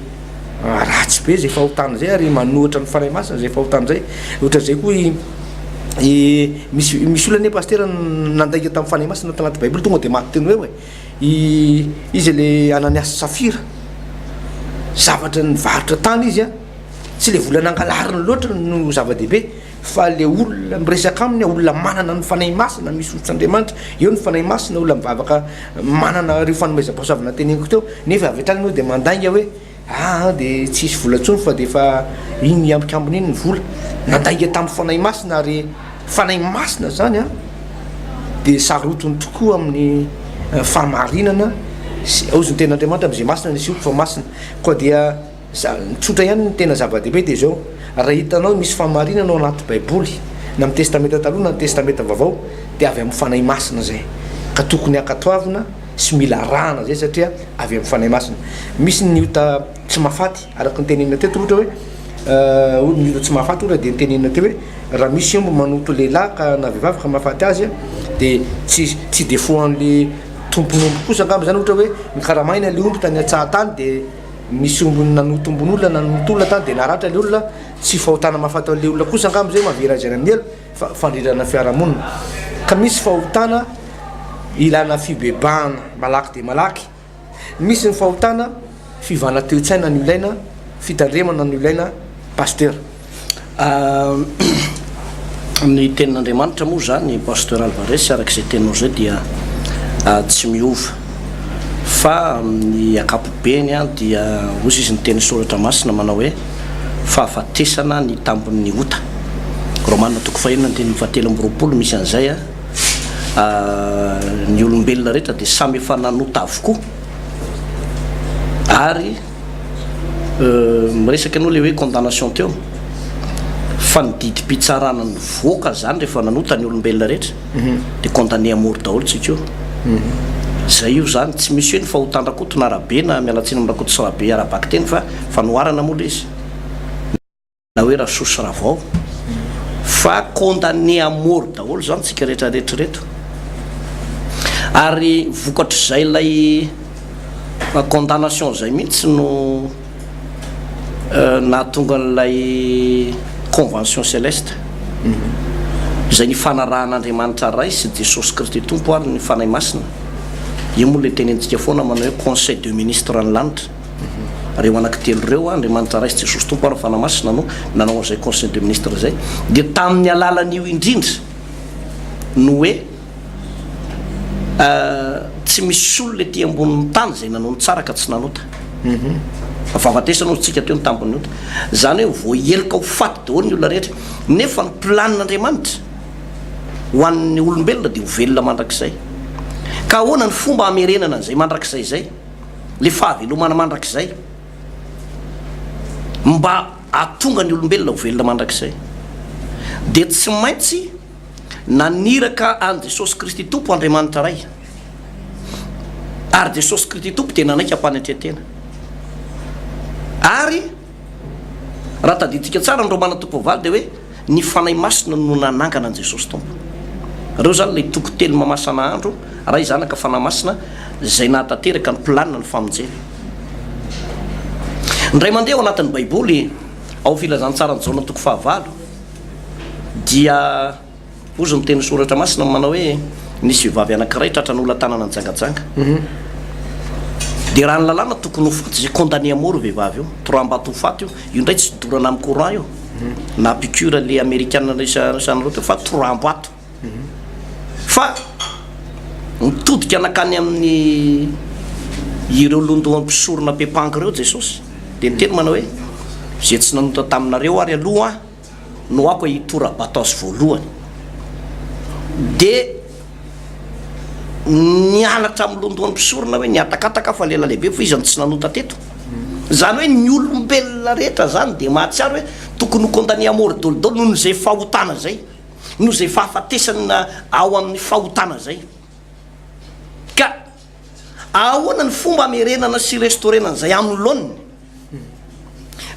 ratsy be zay fahotana zay ary manohitra ny Fanahy Masina zay fahotana zay. Ohatra zay koa i i misy misy olona anie pasitera nandainga tamin'ny Fanahy Masina tanaty Baiboly tonga dia maty teny hoe eo e. I izy le Ananiasy Safira zavatra nivarotra tany izy a, tsy le vola nangalariny loatra no zava-dehibe Fa le olona miresaka aminy olona manana ny Fanahy Masina, misy hosotr'Andriamanitra, eo ny Fanahy Masina, olona mivavaka manana ireo fanomezam-pahasoavana teneniko teo, nefa avy hatrany ianao dia mandainga hoe aa dia tsy hisy vola intsony fa dia efa iny ambikambiny iny ny vola. Nandainga tamin'ny Fanahy Masina ary Fanahy Masina zany an dia sarotiny tokoa amin'ny fahamarinana sy hozy ny tenin'Andriamanitra amin'izay masina ny asiako fa masina. Koa dia Ny tsotra ihany ny tena zava-dehibe dia izao, raha hitanao misy fahamarinana ao anaty baiboly, na amin'ny testamenta taloha na ny testamenta vaovao, dia avy amin'ny Fanahy Masina izay, ka tokony hankatoavina sy mila arahana izay satria avy amin'ny Fanahy Masina. Misy ny ota tsy mahafaty, araka ny tenenina teto ohatra hoe, ny ota tsy mahafaty ohatra dia ny tenenina teo hoe raha misy omby manoto lehilahy ka na vehivavy ka mahafaty azy dia tsy tsy défaut an'le tompon'omby kosa angamba izany ohatra hoe nikaramaina le omby tany an-tsaha tany dia Nisy omby nanotombon'olona nanoto olona tany dia naratra ilay olona, tsy fahotana mahafaty an'ilay olona kosa angamba izay mahavera azy any amin'ny helo fa fandrindrana fiarahamonina. Ka misy fahotana ilana fibebahana malaky dia malaky, misy ny fahotana fiovana toe-tsaina no ilaina, fitandremana no ilaina Pasteur. Ny tenin'Andriamanitra moa izany Pasteur Alvarez araka izay teninao izay dia. Tsy miova. Fa amin'ny ankapobeny dia hozy izy ny tenin'ny Soratra Masina manao hoe, fahafatesana ny tambin'ny ota. Romana toko fahenina andininy fahatelo amby 20 misy an'izay. Ny olombelona rehetra dia samy efa nanota avokoa ary miresaka ianao ilay hoe condamnation teo fa ny didim-pitsarana nivoaka izany rehefa nanota ny olombelona rehetra dia condamné à mort daholo tsika io. Zay io zany, tsy misy hoe ny fahotan-dRakoto na Rabe na miala tsiny amin'i Rakoto sy Rabe ara-bakiteny fa fanoharana moa ilay izy. Na hoe Rasoa sy Ravao fa condamné à mort daholo zany tsika rehetra rehetra ireto. Ary vokatr'izay ilay condamnation zay mihitsy no nahatonga an'ilay convention céleste izay nifanarahan'Andriamanitra Ray sy Jesosy Kristy Tompo ary ny Fanahy Masina. Io moa ilay tenenintsika foana manao hoe conseil de ministre ny lanitra. Ireo anankitelo ireo, Andriamanitra Ray sy Jesosy Tompo ary ny Fanahy Masina no nanao an'izay Conseil de Ministres izay. Dia tamin'ny alalan'io indrindra no hoe tsy misy olona ety ambonin'ny tany izay nanao ny tsara ka tsy nanota. Fa fahafatesana hozy tsika teo ny tambin'ny ota. Izany hoe voaheloka ho faty daholo ny olona rehetra. Nefa ny planin'Andriamanitra ho an'ny olombelona dia ho velona mandrakizay. Ka ahoana ny fomba hamerenana an'izay mandrakizay izay? le fahavelomana mandrakizay mba hahatonga ny olombelona ho velona mandrakizay dia tsy maintsy naniraka an'i Jesosy Kristy Tompo Andriamanitra Ray ary Jesosy Kristy Tompo dia nanaiky am-panetren-tena ary Raha tadidintsika tsara ny Romana toko fahavalo dia hoe ny Fanahy Masina no nanangana an'i Jesosy Tompo. Ireo izany ilay toko telo mamasa-nahandro, Ray, Zanaka, Fanahy Masina, izay nahatanteraka ny planina ny famonjena. Indray mandeha ao anatin'ny Baiboly, ao Filazantsaran'i Jaona toko fahavalo, dia. Hozy ny tenin'ny Soratra Masina manao hoe, Nisy vehivavy anankiray tratran'olon-tanana nijangajanga. Dia raha ny lalàna tokony ho faty izay condamné à mort io vehivavy io, toraham-bato ho faty io, io indray tsy dorana amin'ny courant io, na piqûre le amerikana resahanareo teo fa toraham-bato. Fa nitodika nankany amin'ny ireo londohan'ny mpisorona mpiampanga ireo Jesosy, dia niteny manao hoe, Izay tsy nanota taminareo ary aloha an, no ako hitora-bato azy voalohany. Dia niala hatramin'ny londohan'ny mpisorona hoe nihatakataka fa lela lehibe fa iza no tsy nanota teto. Izany hoe ny olombelona rehetra izany dia mahatsiaro hoe tokony ho condamné à mort daholo noho izay fahotana izay, noho izay fahafatesana ao amin'ny fahotana izay. Ka ahoana ny fomba hamerenana sy restaurena an'izay amin'ny laoniny?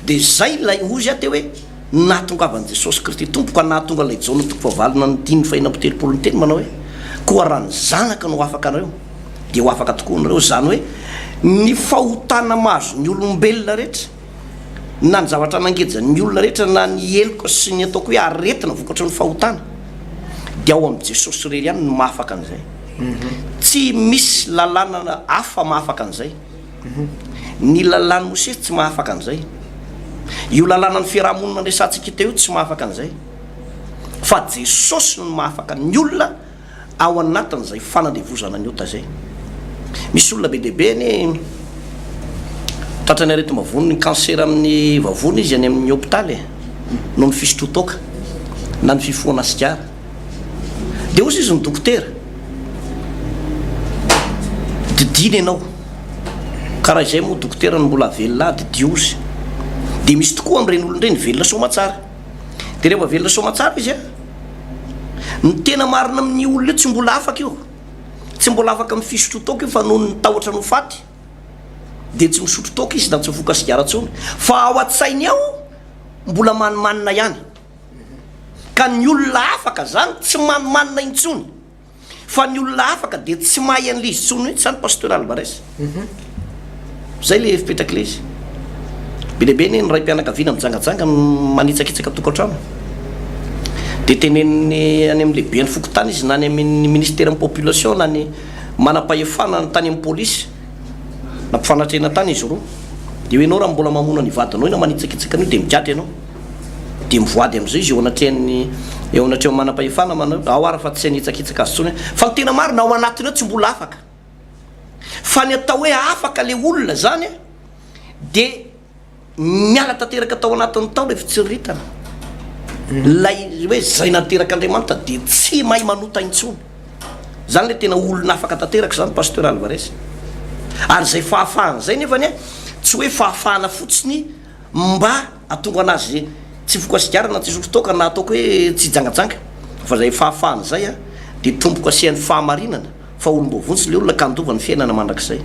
Dia izay ilay hozy aho teo hoe nahatongavan'i Jesosy Kristy Tompo ka nahatonga ilay Jaona toko fahavalona ny andininy fahenina amby 30 niteny manao hoe koa raha ny Zanaka no afaka anareo dia ho afaka tokoa nareo izany hoe ny fahotana mahazo ny olombelona rehetra na ny zavatra nangeja ny olona rehetra na ny heloka sy ny ataoko hoe aretina vokatry ny fahotana dia ao amin'i Jesosy irery ihany no mahafaka an'izay. Tsy misy lalàna hafa mahafaka an'izay. Ny lalàn'i Mosesy tsy mahafaka an'izay. Io lalànan'ny fiaraha-monina resahantsika teo io tsy mahafaka an'izay. Fa Jesosy no mahafaka ny olona ao anatin'izay fanandevozana ny ota izay. Misy olona be dia be anie tratran'ny aretim-bavony, ny cancer amin'ny vavony izy any amin'ny hopitaly e, noho ny fisotroan-toaka na ny fifohana sigara. Dia hozy izy ny dokotera, didiana ianao, ka raha izay moa dokotera no mbola havelona ahy, didio hozy. Dia misy tokoa amin'ireny olona ireny velona soamatsara. Dia rehefa velona soamatsara izy an, ny tena marina amin'io olona io tsy mbola afaka io, tsy mbola afaka amin'ny fisotroan-toaka io fa noho ny tahotra ny ho faty dia tsy misotro toaka izy na tsy mifoka sigara intsony fa ao an-tsainy ao mbola manimanina ihany. Ka ny olona afaka zany tsy manimanina intsony fa ny olona afaka dia tsy mahay an'ilay izy intsony mihitsy zany Pasteur Alvarez. Zay le fipetraky le izy. Be dia be anie ny raim-pianakaviana mijangajanga manitsakitsaka tokantrano. Dia teneniny any amin'ny lehiben'ny fokontany izy na any amin'ny ministeran'ny population na ny manam-pahefana tany amin'ny polisy. Nampifanatrehina tany izy roa. Dia hoe ianao raha mbola mamono ny vadinao io na manitsakitsaka an'io dia migadra ianao. Dia mivoady amin'izay izy eo anatrehan'ny eo anatrehan'ny manam-pahefana manao hoe ao ary fa tsy hanitsakitsaka azy intsony aho. Fa ny tena marina ao anatiny ao tsy mbola afaka. Fa ny atao hoe afaka le olona zany dia Niala tanteraka tao anatiny tao ilay fitsiriritana. Ilay hoe izay naterak'Andriamanitra dia tsy mahay manota intsony. Izany ilay tena olona afaka tanteraka izany Pasteur Alvarez. Ary izay fahafahana izay nefany tsy hoe fahafahana fotsiny mba hahatonga anazy tsy hifoka sigara na tsy hisotro toaka na ataoko hoe tsy hijangajanga fa izay fahafahana izay dia tombo-kasehan'ny fahamarinana. Fa olom-boavonjy ilay olona ka handova ny fiainana mandrakizay.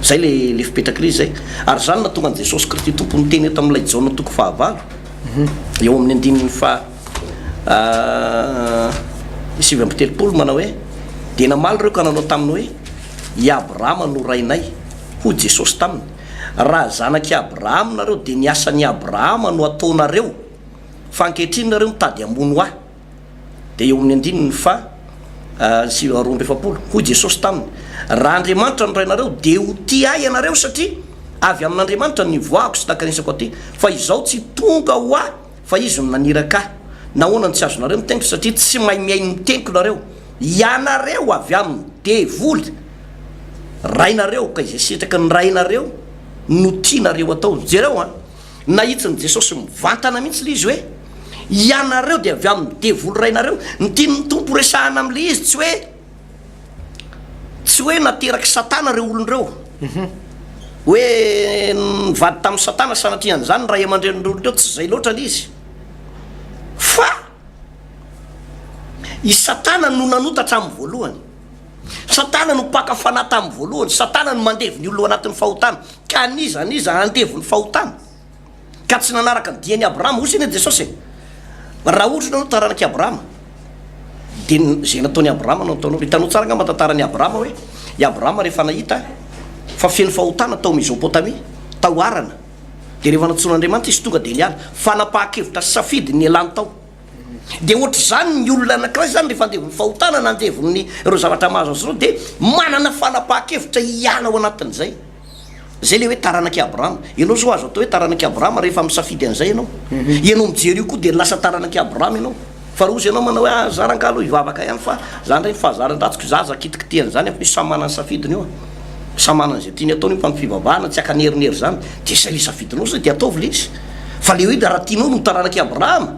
Izay ilay ilay fipetraky ilay izy izay. Ary izany no nahatonga an'i Jesosy Kristy Tompo niteny eto amin'ilay Jaona toko fahavalo, eo amin'ny andininy faha 39 manao hoe, Dia namaly ireo ka nanao taminy hoe, I Abrahama no rainay. Hoy Jesosy taminy, Raha zanak'i Abrahama nareo dia ny asan'i Abrahama no ataonareo, fa ankehitriny nareo mitady hamono ahy. Dia eo amin'ny andininy faha 42, hoy Jesosy taminy, Raha Andriamanitra no Rainareo, dia ho tia Ahy ianareo, satria avy amin'Andriamanitra no nivoahako sy nankanesako aty, fa Izaho tsy tonga ho Ahy, fa Izy no naniraka Ahy. Nahoana no tsy azonareo ny teniko? Satria tsy mahay mihaino ny teniko nareo. Ianareo avy amin'ny devoly rainareo, ka izay sitraky ny rainareo no tianareo atao. Jereo an! Nahitsin'i Jesosy mivantana mihitsy ilay izy hoe, Ianareo dia avy amin'ny devoly rainareo. Ny tian'ny Tompo resahana amin'ilay izy tsy hoe tsy hoe naterak'i Satana ireo olona ireo. Hoe nivady tamin'i Satana sanatria an'izany ny ray aman-drenin'ireo olona ireo, tsy izay loatra ilay izy. Fa i Satana no nanota hatramin'ny voalohany. Satana no mpaka fanahy tamin'ny voalohany. Satana no mandevo ny olona ao anatin'ny fahotana. Ka n'iza n'iza andevo ny fahotana, ka tsy nanaraka ny dian'i Abrahama, hoy anie Jesosy e, raha ohatra ianao no taranak'i Abrahama, dia izay nataon'i Abrahama no ataonao. Hitanao tsara angamba tantaran'i Abrahama hoe, i Abrahama rehefa nahita fa feno fahotana tao Mesopotamia, tao Harana, dia rehefa nantsoin'Andriamanitra izy tonga dia niala. Fanapahan-kevitra sy safidy ny nialany tao. Dia ohatr'izany ny olona anankiray izany rehefa andevon'ny fahotana na andevon'ny ireo zavatra mahazo azy ireo dia manana fanapahan-kevitra hiala ao anatin'izay. Izay ilay hoe taranak'i Abrahama. Ianao izao azo atao hoe taranak'i Abrahama rehefa misafidy an'izay ianao. Ianao mijery io koa dia lasa taranak'i Abrahama ianao. Fa raha ozy ianao manao hoe ah za rangahy aloha hivavaka ihany fa za indray ny fahazaran-dratsiko za aza kitikitihan'izany aho fa io samy manana ny safidiny io a. Samy manana izay tiany ataony io fa ny fivavahana tsy akanerin'ery izany. Dia izay ilay safidinao izay dia ataovy ilay izy. Fa ilay hoe raha tianao ny ho taranak'i Abrahama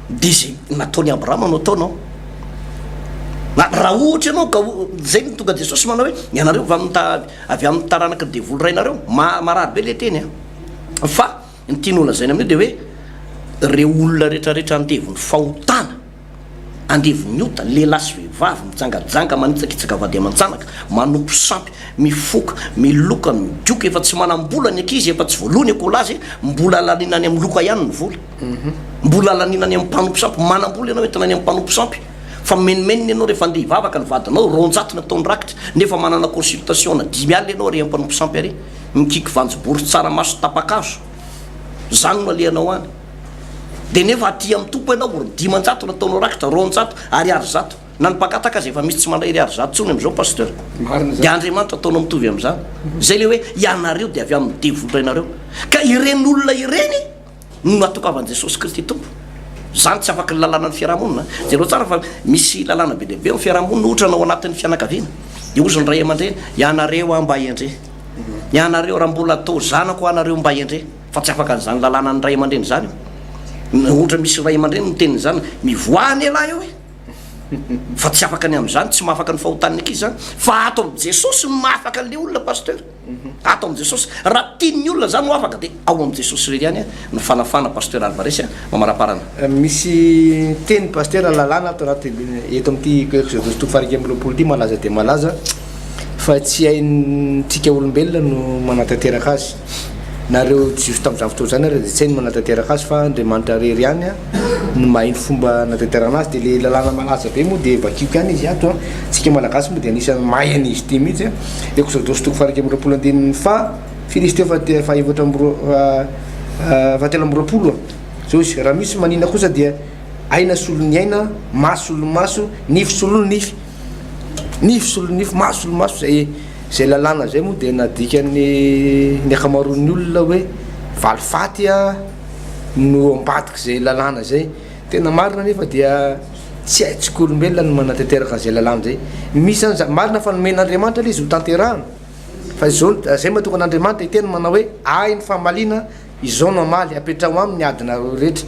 dia izay nataon'i Abrahama no ataonao. Na raha ohatra ianao ka izay no tonga Jesosy manao hoe ianareo avy amin'ny ta- avy amin'ny taranaky ny devoly rainareo. Ma- marary be ilay teny an. Fa ny tiany holazaina amin'io dia hoe ireo olona rehetrarehetra andevon'ny fahotana Andevon'ny ota, lehilahy sy vehivavy, mijangajanga, manitsakitsaka vady aman-janaka, manompo sampy, mifoka, miloka, migoka, efa tsy manam-bola ny ankizy, efa tsy voaloa ny ekolazy, mbola laniana any amin'ny loka ihany ny vola. Mbola laniana any amin'ny mpanompo sampy, manam-bola ianao entina any amin'ny mpanompo sampy, fa mimenomenona ianao rehefa andeha hivavaka ny vadinao, 200 no ataony rakitra, nefa manana consultation ana 50 ianao ary amin'ny mpanompo sampy ary, mikiky vanjobory tsaramaso tapa-kazo, zany no alehanao any. Dia nefa aty amin'ny Tompo ianao ry 500 no ataonao rakitra, 200, ariary zato. Na ny mpangataka aza efa misy tsy mandray ariary zato intsony amin'izao Pasteur. Marina izany. Dia Andriamanitra ataonao mitovy amin'izany. Izay ilay hoe ianareo dia avy amin'ny devoly rainareo. Ka ireny olona ireny no natokavan'i Jesosy Kristy Tompo. Izany tsy afaky ny lalànan'ny fiarahamonina. Jereo tsara fa misy lalàna be dia be ao amin'ny fiarahamonina, ohatra na ao anatin'ny fianakaviana. Dia hozy ny ray aman-dreny, ianareo aho mba hendre. Ianareo raha mbola atao zanako anareo mba hendre. Fa tsy afaka an'izany lalànan'ny ray aman-dreny izany io. Ohatra misy ray aman-dreny miteny an'izany, mivoaha anie lahy eo e! Fa tsy afaka ny amin'izany, tsy mahafaka ny fahotan'ny ankizy izany. Fa ato amin'i Jesosy no mahafaka an'ilay olona Pasteur. Ato amin'i Jesosy. Raha tian'ny olona izany ho afaka dia ao amin'i Jesosy irery ihany no fanafana Pasteur Alvarez a. Mamaraparana. Misy teny Pasteur lalàna ato anaty eto amin'ity Exodosy toko faha 21 ity malaza dia malaza fa tsy haintsika olombelona no manatanteraka azy. Na ireo Jiosy tamin'izany fotoana izany ary dia tsy hainy manatanteraka azy fa Andriamanitra irery ihany no mahay ny fomba anatanterahana azy. Dia ilay lalàna malaza be moa dia vakiko ihany izy ato an. Tsika Malagasy moa dia anisan'ny mahay an'izy ity mihitsy an. Eksodosy toko faha-21 andininy faha firy izy teo fa faha-efatra amby roa faha-23. Izao izy, raha misy manina kosa dia aina solon'ny aina, maso solon'ny maso, nify solon'ny nify. Nify solon'ny nify, maso solon'ny maso, izay Izay lalàna izay moa dia nadikan'ny ny ankamaroan'ny olona hoe valifaty a! no ambadik'izay lalàna izay. Tena marina anefa dia tsy haintsika olombelona ny manatanteraka an'izay lalàna izay. Misy zany za- marina fa nomen'Andriamanitra ilay izy ho tanterahana fa izao izay mahatonga an'Andriamanitra hiteny manao hoe ahy ny famaliana Izao no hamaly, apetraho aminy ny adinareo rehetra.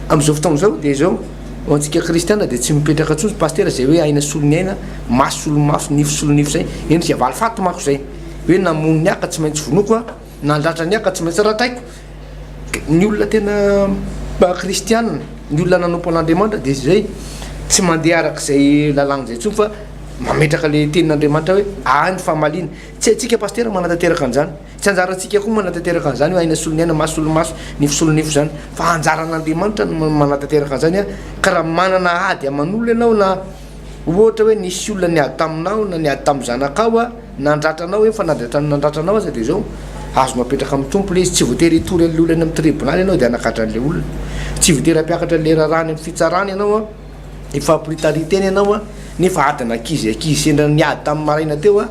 Amin'izao fotoana izao dia izao, ho antsika kristiana dia tsy mipetraka intsony pasitera izay hoe aina solon'ny aina, maso solon'ny maso, nify solon'ny nify izay. Endrika valifaty manko izay. Hoe namono ny ahy ka tsy maintsy vonoiko aho, nandratra ny ahy ka tsy maintsy ratraiko. Ny olona tena kristiana, ny olona nanompo an'Andriamanitra dia izay tsy mandeha araka izay lalàna izay intsony fa mametraka ilay tenin'Andriamanitra hoe ahy ny famaliana. Tsy haintsika pasitera manatanteraka an'izany. Tsy anjarantsika koa manatanteraka an'izany hoe aina solon'ny aina, maso solon'ny maso, nify solon'ny nify izany, fa anjaran'Andriamanitra no manatanteraka an'izany an, ka raha manana ady aman'olona ianao na ohatra hoe nisy olona niady taminao na niady tamin'ny zanakao an, nandratra anao efa nandratra nandratra anao aza dia izao, azonao apetraka amin'ny Tompo ilay izy, tsy voatery hitory an'ilay olona any amin'ny tribonaly ianao dia hanakatra an'ilay olona, tsy voatery hampiakatra an'ilay raharaha any amin'ny fitsarana ianao an. Hifampiritariha-tena ianao an, nefa adina ankizy, ankizy sendra niady tamin'ny maraina teo an,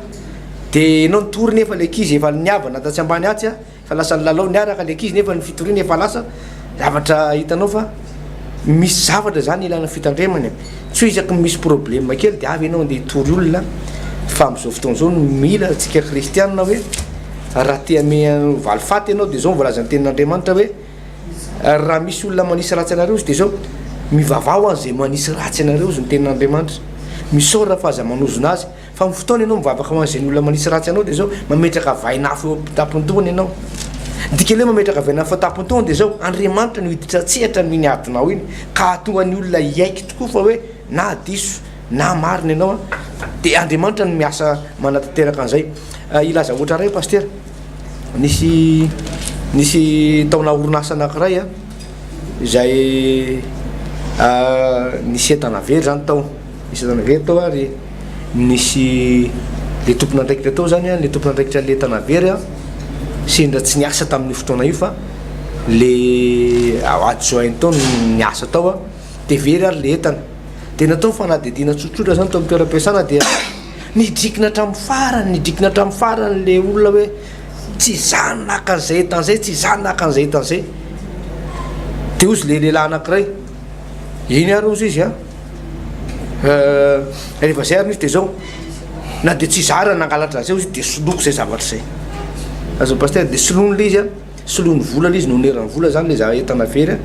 dia ianao nitory nefa ilay ankizy efa niavana tatsy ambany atsy an, efa lasa nilalao niaraka ilay ankizy nefa ny fitoriana efa lasa, zavatra hitanao fa misy zavatra izany ilana fitandremana e, tsy hoe isaky ny misy problème kely dia avy ianao andeha hitory olona, fa amin'izao fotoana izao no mila antsika kristianina hoe raha te hanome valifaty ianao dia izao no voalazan'ny tenin'Andriamanitra hoe. Ary raha misy olona manisy ratsy anareo izy dia izao, mivavaha ho an'izay manisy ratsy anareo izy ny tenin'Andriamanitra. Misaora fa aza manozona azy. Fa amin'ny fotoana ianao mivavaka ho an'izay olona manisy ratsy anao dia izao, mametraka vainafo eo am-tampon-dohany ianao. Ny dikan'ilay hoe mametraka vainafo eo am-tampon-dohany dia izao, Andriamanitra no hiditra an-tsehatra amin'iny adinao iny ka hahatonga ny olona hiaiky tokoa fa hoe na diso na marina ianao dia Andriamanitra no miasa manatanteraka an'izay. Hilaza ohatra iray aho Pasitera. Nisy nisy taona orinasa anankiray a, izay nisy entana very zany tao, nisy entana very tao ary nisy le tompon'andraikitra tao zany a, le tompon'andraikitra le entana very a, sendra tsy niasa tamin'io fotoana io fa le adjoint tao no niasa tao a, de very ary le entana, de natao fanadihadiana tsotsotra zany tao amin'ny toeram-piasana dia. Nidrikina hatramin'ny farany, nidrikina hatramin'ny farany le olona hoe tsy izaho no naka an'izay entana izay, tsy izaho no naka an'izay entana izay. Dia hozy le lehilahy anankiray, iny ary hozy izy an, rehefa izay ary izy dia izao, na dia tsy izaho ary nangalatra an'izay hozy dia soloiko izay zavatra izay. Azon'ny pasitera dia soloiny le izy an, soloiny vola le izy, nonerany vola izany le za- entana very an.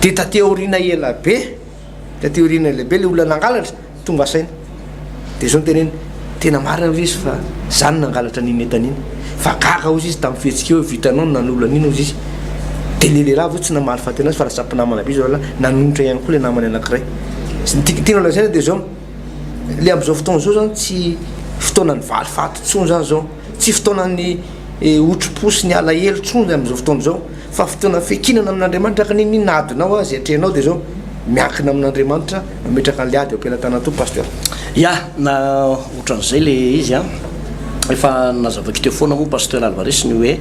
Dia taty aoriana ela be, Taty aoriana lehibe ilay olona nangalatra tonga saina. Dia izao no teneniny, tena marina hozy izy fa za no nangalatra an'iny entana iny. Fa gaga hozy izy tamin'ny fihetsikeo hoe vitanao ny nanolo an'iny hozy izy. Dia ilay lehilahy avy eo tsy namaly faty anazy fa lasa mpinamana be izy roalahy, nanonitra ihany koa ilay namany anankiray. Ny tiako lazaina dia izao, ilay amin'izao fotoana izao izany tsy fotoanan'ny valifaty intsony izany izao, tsy fotoanan'ny otri-po sy ny alahelo intsony amin'izao fotoana izao. Fa fotoana fiankinana amin'Andriamanitra ka n'inon'inona adinao aza iatrehanao dia izao, miankina amin'Andriamanitra, mametraka an'ilay ady eo am-pelatanan'ny Tompo Pasteur. Ya, na otran'izay le izy an, efa nazavaiko teo foana moa Pasteur Alvarez ny hoe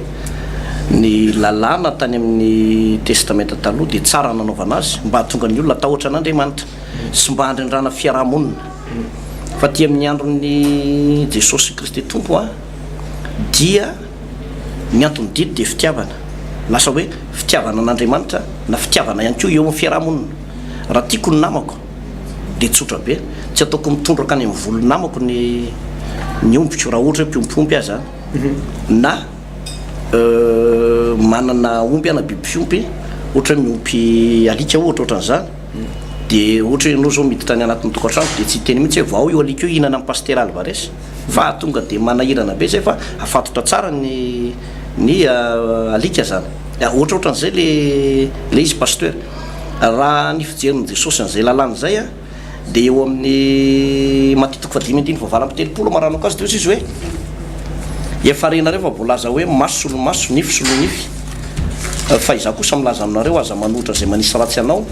ny lalàna tany amin'ny testamenta taloha dia tsara nanaovana azy mba hahatonga ny olona hatahotra an'Andriamanitra sy mba handrindrana fiaraha-monina fa aty amin'ny andron'i Jesosy Kristy Tompo an dia Ny anton'ny didy dia fitiavana. Lasa hoe fitiavana an'Andriamanitra na fitiavana ihany koa eo amin'ny fiaraha-monina. Raha tiako ny namako dia tsotra be, tsy ataoko mitondraka any amin'ny volon'ny namako ny ny ombiko raha ohatra hoe mpiompy omby aho izany na manana omby aho na biby fiompy, ohatra hoe miompy alika ohatra ohatran'izany dia ohatra hoe ianao izao miditra any anatin'ny tokantrano dia tsy hiteny mihitsy hoe vao io alika io hihinana an'i Pasitera Alvarez. Fa tonga dia manahirana be zay fa afatotra tsara ny ny alika zany. Ohatrohatran'izay le le izy Pasteur. Raha ny fijerin'i Jesosy an'izay lalàna izay an, dia eo amin'ny Matio toko fahadimy andininy fahavalo amby 30 amaranako azy dia hoy izy hoe, Efa renareo fa voalaza hoe maso solo maso, nify solo nify. Fa izaho kosa milaza aminareo aza manohitra izay manisy ratsy anao,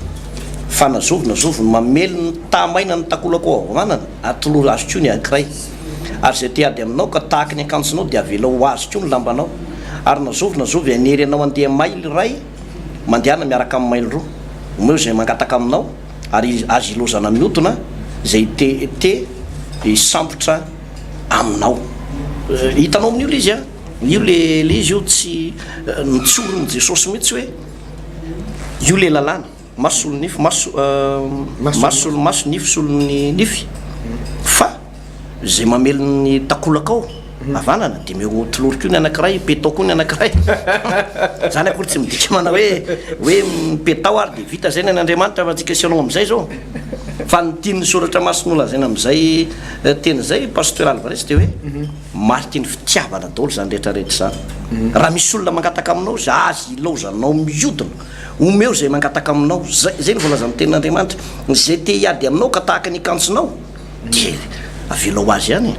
fa na zovy na zovy no mamely ny taha-maina ny takolaka ao havanana, Atolory azy koa ny ankiray. Ary izay te-hiady aminao ka tahaky ny akanjonao dia avelao ho azy koa ny lambanao. Ary na zovy na zovy hanery anao handeha maily iray, mandehana miaraka aminy maily roa. Omeo izay mangataka aminao, ary aza ilaozana mihodina izay te te hisambotra aminao. Hitanao amin'io ilay izy an! Io le le izy io tsy notsorin'i Jesosy mihitsy hoe. Io le lalàna, maso solo nify, maso maso solo maso, nify solo ny nify, fa izay mamely ny takolakao havanana dia omeo tolory koa ny anankiray, petao koa ny anankiray. Zany akory tsy midika manao hoe hoe mipetao ary dia vita zay ny an'Andriamanitra fa antsika sy ianao amin'izay zao. Fa ny tian'ny soratra masina holazaina amin'izay teny izay Pasteur Alvarez dia hoe mariky ny fitiavana daholo izany rehetra rehetra izany. Raha misy olona mangataka aminao izy, aza ilaozanao mihodina, omeo izay mangataka aminao. Zay zay no voalazan'ny tenin'Andriamanitra. Izay te hiady aminao ka tahaka ny hikantsonao dia avelao ho azy ihany e.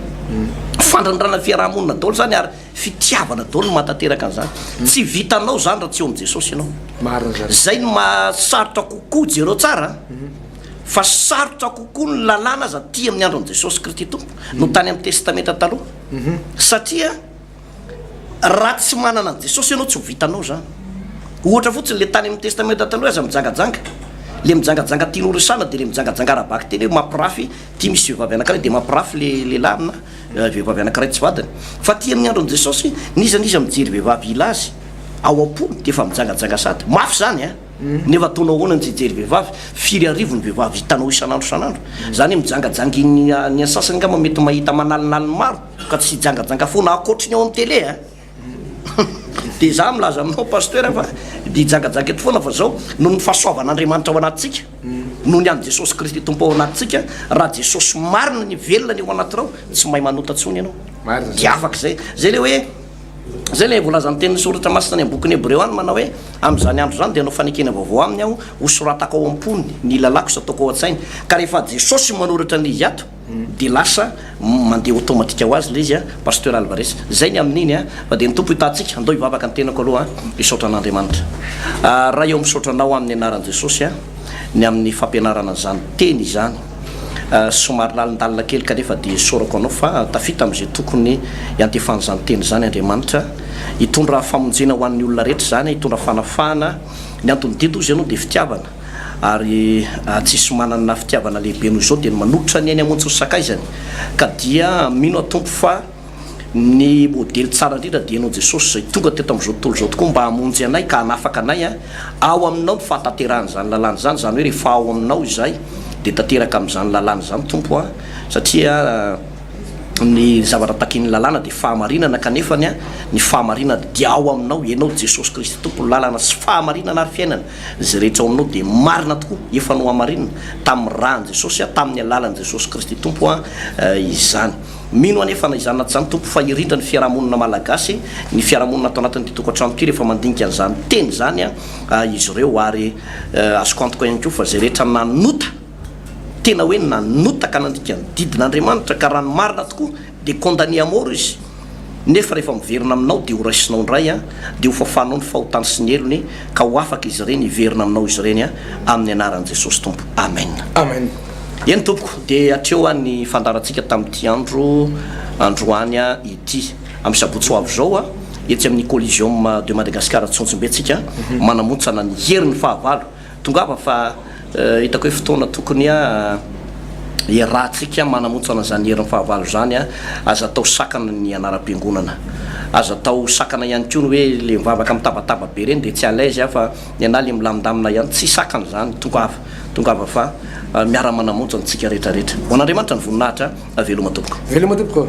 Fandrindrana fiaraha-monina daholo izany ary fitiavana daholo no mahatanteraka an'izany. Tsy vitanao izany raha tsy eo amin'i Jesosy ianao. Marina izany. Izay no maha sarotra kokoa, jereo tsara an. Fa sarotra kokoa ny lalàna aza aty amin'ny andron'i Jesosy Kristy Tompo no tany amin'ny Testamenta Taloha. Satria raha tsy manana an'i Jesosy ianao tsy ho vitanao izany. Ohatra fotsiny le tany amin'ny Testamenta Taloha aza mijangajanga. Le mijangajanga tiany ho resahana dia le mijangajanga ara-bakiteny hoe mampirafy, ity misy vehivavy anankiray dia mampirafy le lehilahy amina vehivavy anankiray tsy vadiny. Fa aty amin'ny andron'i Jesosy, n'iza n'iza mijery vehivavy hila azy ao am-pony dia efa mijangajanga sady. Mafy izany an! Nefa ataonao ahoana ny tsy hijery vehivavy? Firy arivo ny vehivavy hitanao isan'andro isan'andro? Izany hoe mijangajanga iny ny an'ny sasany angamba mety mahita aman'alinaliny maro ka tsy hijangajanga foana ankoatry ny ao amin'ny télé a! Dia izaho milaza aminao Pasteur fa dia hijangajanga eto foana fa izao noho ny fahasoavan'Andriamanitra ao anatintsika, noho ny an'i Jesosy Kristy Tompo ao anatintsika, raha Jesosy marina ny velona ny ao anatinao, tsy mahay manota intsony ianao. Dia afaka izay. Izay ilay hoe. Izay ilay voalazan'ny tenin'ny Soratra Masina any amin'ny bokin'ny Hebreo any manao hoe, Amin'izany andro izany dia hanao fanekena vaovao aminy Aho, hosoratako ao am-pony ny lalàko sy hataoko ao an-tsainy. Ka rehefa Jesosy no manoratra an'ilay izy ato, dia lasa mandeha automatique ho azy ilay izy an, Pasteur Alvarez. Izay ny amin'iny an, fa dia ny Tompo hitaha antsika. Andao hivavaka ny tenako aloha an, hisaotra an'Andriamanitra. Ray ô, misaotra Anao amin'ny anaran'i Jesosy an, ny amin'ny fampianarana an'izany teny izany. Somary lalindalina kely kanefa dia isaorako anao fa tafita amin'izay tokony hiantefan'izany teny izany Andriamanitra. Hitondra famonjena ho an'ny olona rehetra izany, hitondra fanafahana. Ny anton'ny didy hozy ianao dia fitiavana. Ary tsisy manana fitiavana lehibe noho izao dia ny manolotra ny ainy hamonjy ny sakaizany. Ka dia mino aho Tompo fa. Ny modely tsara indrindra dia Ianao Jesosy izay tonga teto amin'izao tontolo izao tokoa mba hamonjy anay ka hanafaka anay ao aminao ny fahatanterahan'izany lalàna izany, izany hoe rehefa ao aminao izahay dia tanteraka amin'izany lalàna izany Tompo a, satria ny zavatra takian'ny lalàna dia fahamarinana kanefa ny ny fahamarinana dia ao aminao, Ianao Jesosy Kristy Tompo lalana sy fahamarinana ary fiainana, izay rehetra ao aminao dia marina tokoa, efa nohamarinina tamin'ny ràn'i Jesosy, tamin'ny alalan'i Jesosy Kristy Tompo izany. Mino anefa na izany na tsy izany Tompo fa hirindra ny fiaraha-monina malagasy, ny fiaraha-monina ato anatin'ity tokantrano ity rehefa mandinika an'izany teny izany izy ireo ary azoko antoka ihany koa fa izay rehetra nanota, tena hoe nanota ka nandika ny didin'Andriamanitra ka raha ny marina tokoa dia condamné à mort izy nefa rehefa miverina aminao dia ho raisinao indray dia ho fafanao ny fahotany sy ny helony ka ho afaka izy ireny hiverina aminao izy ireny amin'ny anaran'i Jesosy Tompo. Amen. Amen. Eny tompoko, dia hatreo ny fandaharantsika tamin'ity andro androany ity. Amin'ny sabotsy ho avy izao, etsy amin'ny Coliseum de Madagascar Antsonjombe tsika manamontsana ny herin'ny fahavalo. Tongava fa hitako hoe fotoana tokony iarahantsika manamontsana izany herin'ny fahavalo izany. Aza atao sakana ny anaram-piangonana. Aza atao sakana ihany koa ny hoe le mivavaka mitabataba be ireny dia tsy à l'aise aho fa ny anah le milamindamina ihany. Tsy sakana izany, tongava. Tongava fa miara manamonjy antsika rehetra rehetra. Ho an'Andriamanitra ny voninahitra. Veloma tompoko. Veloma tompoko.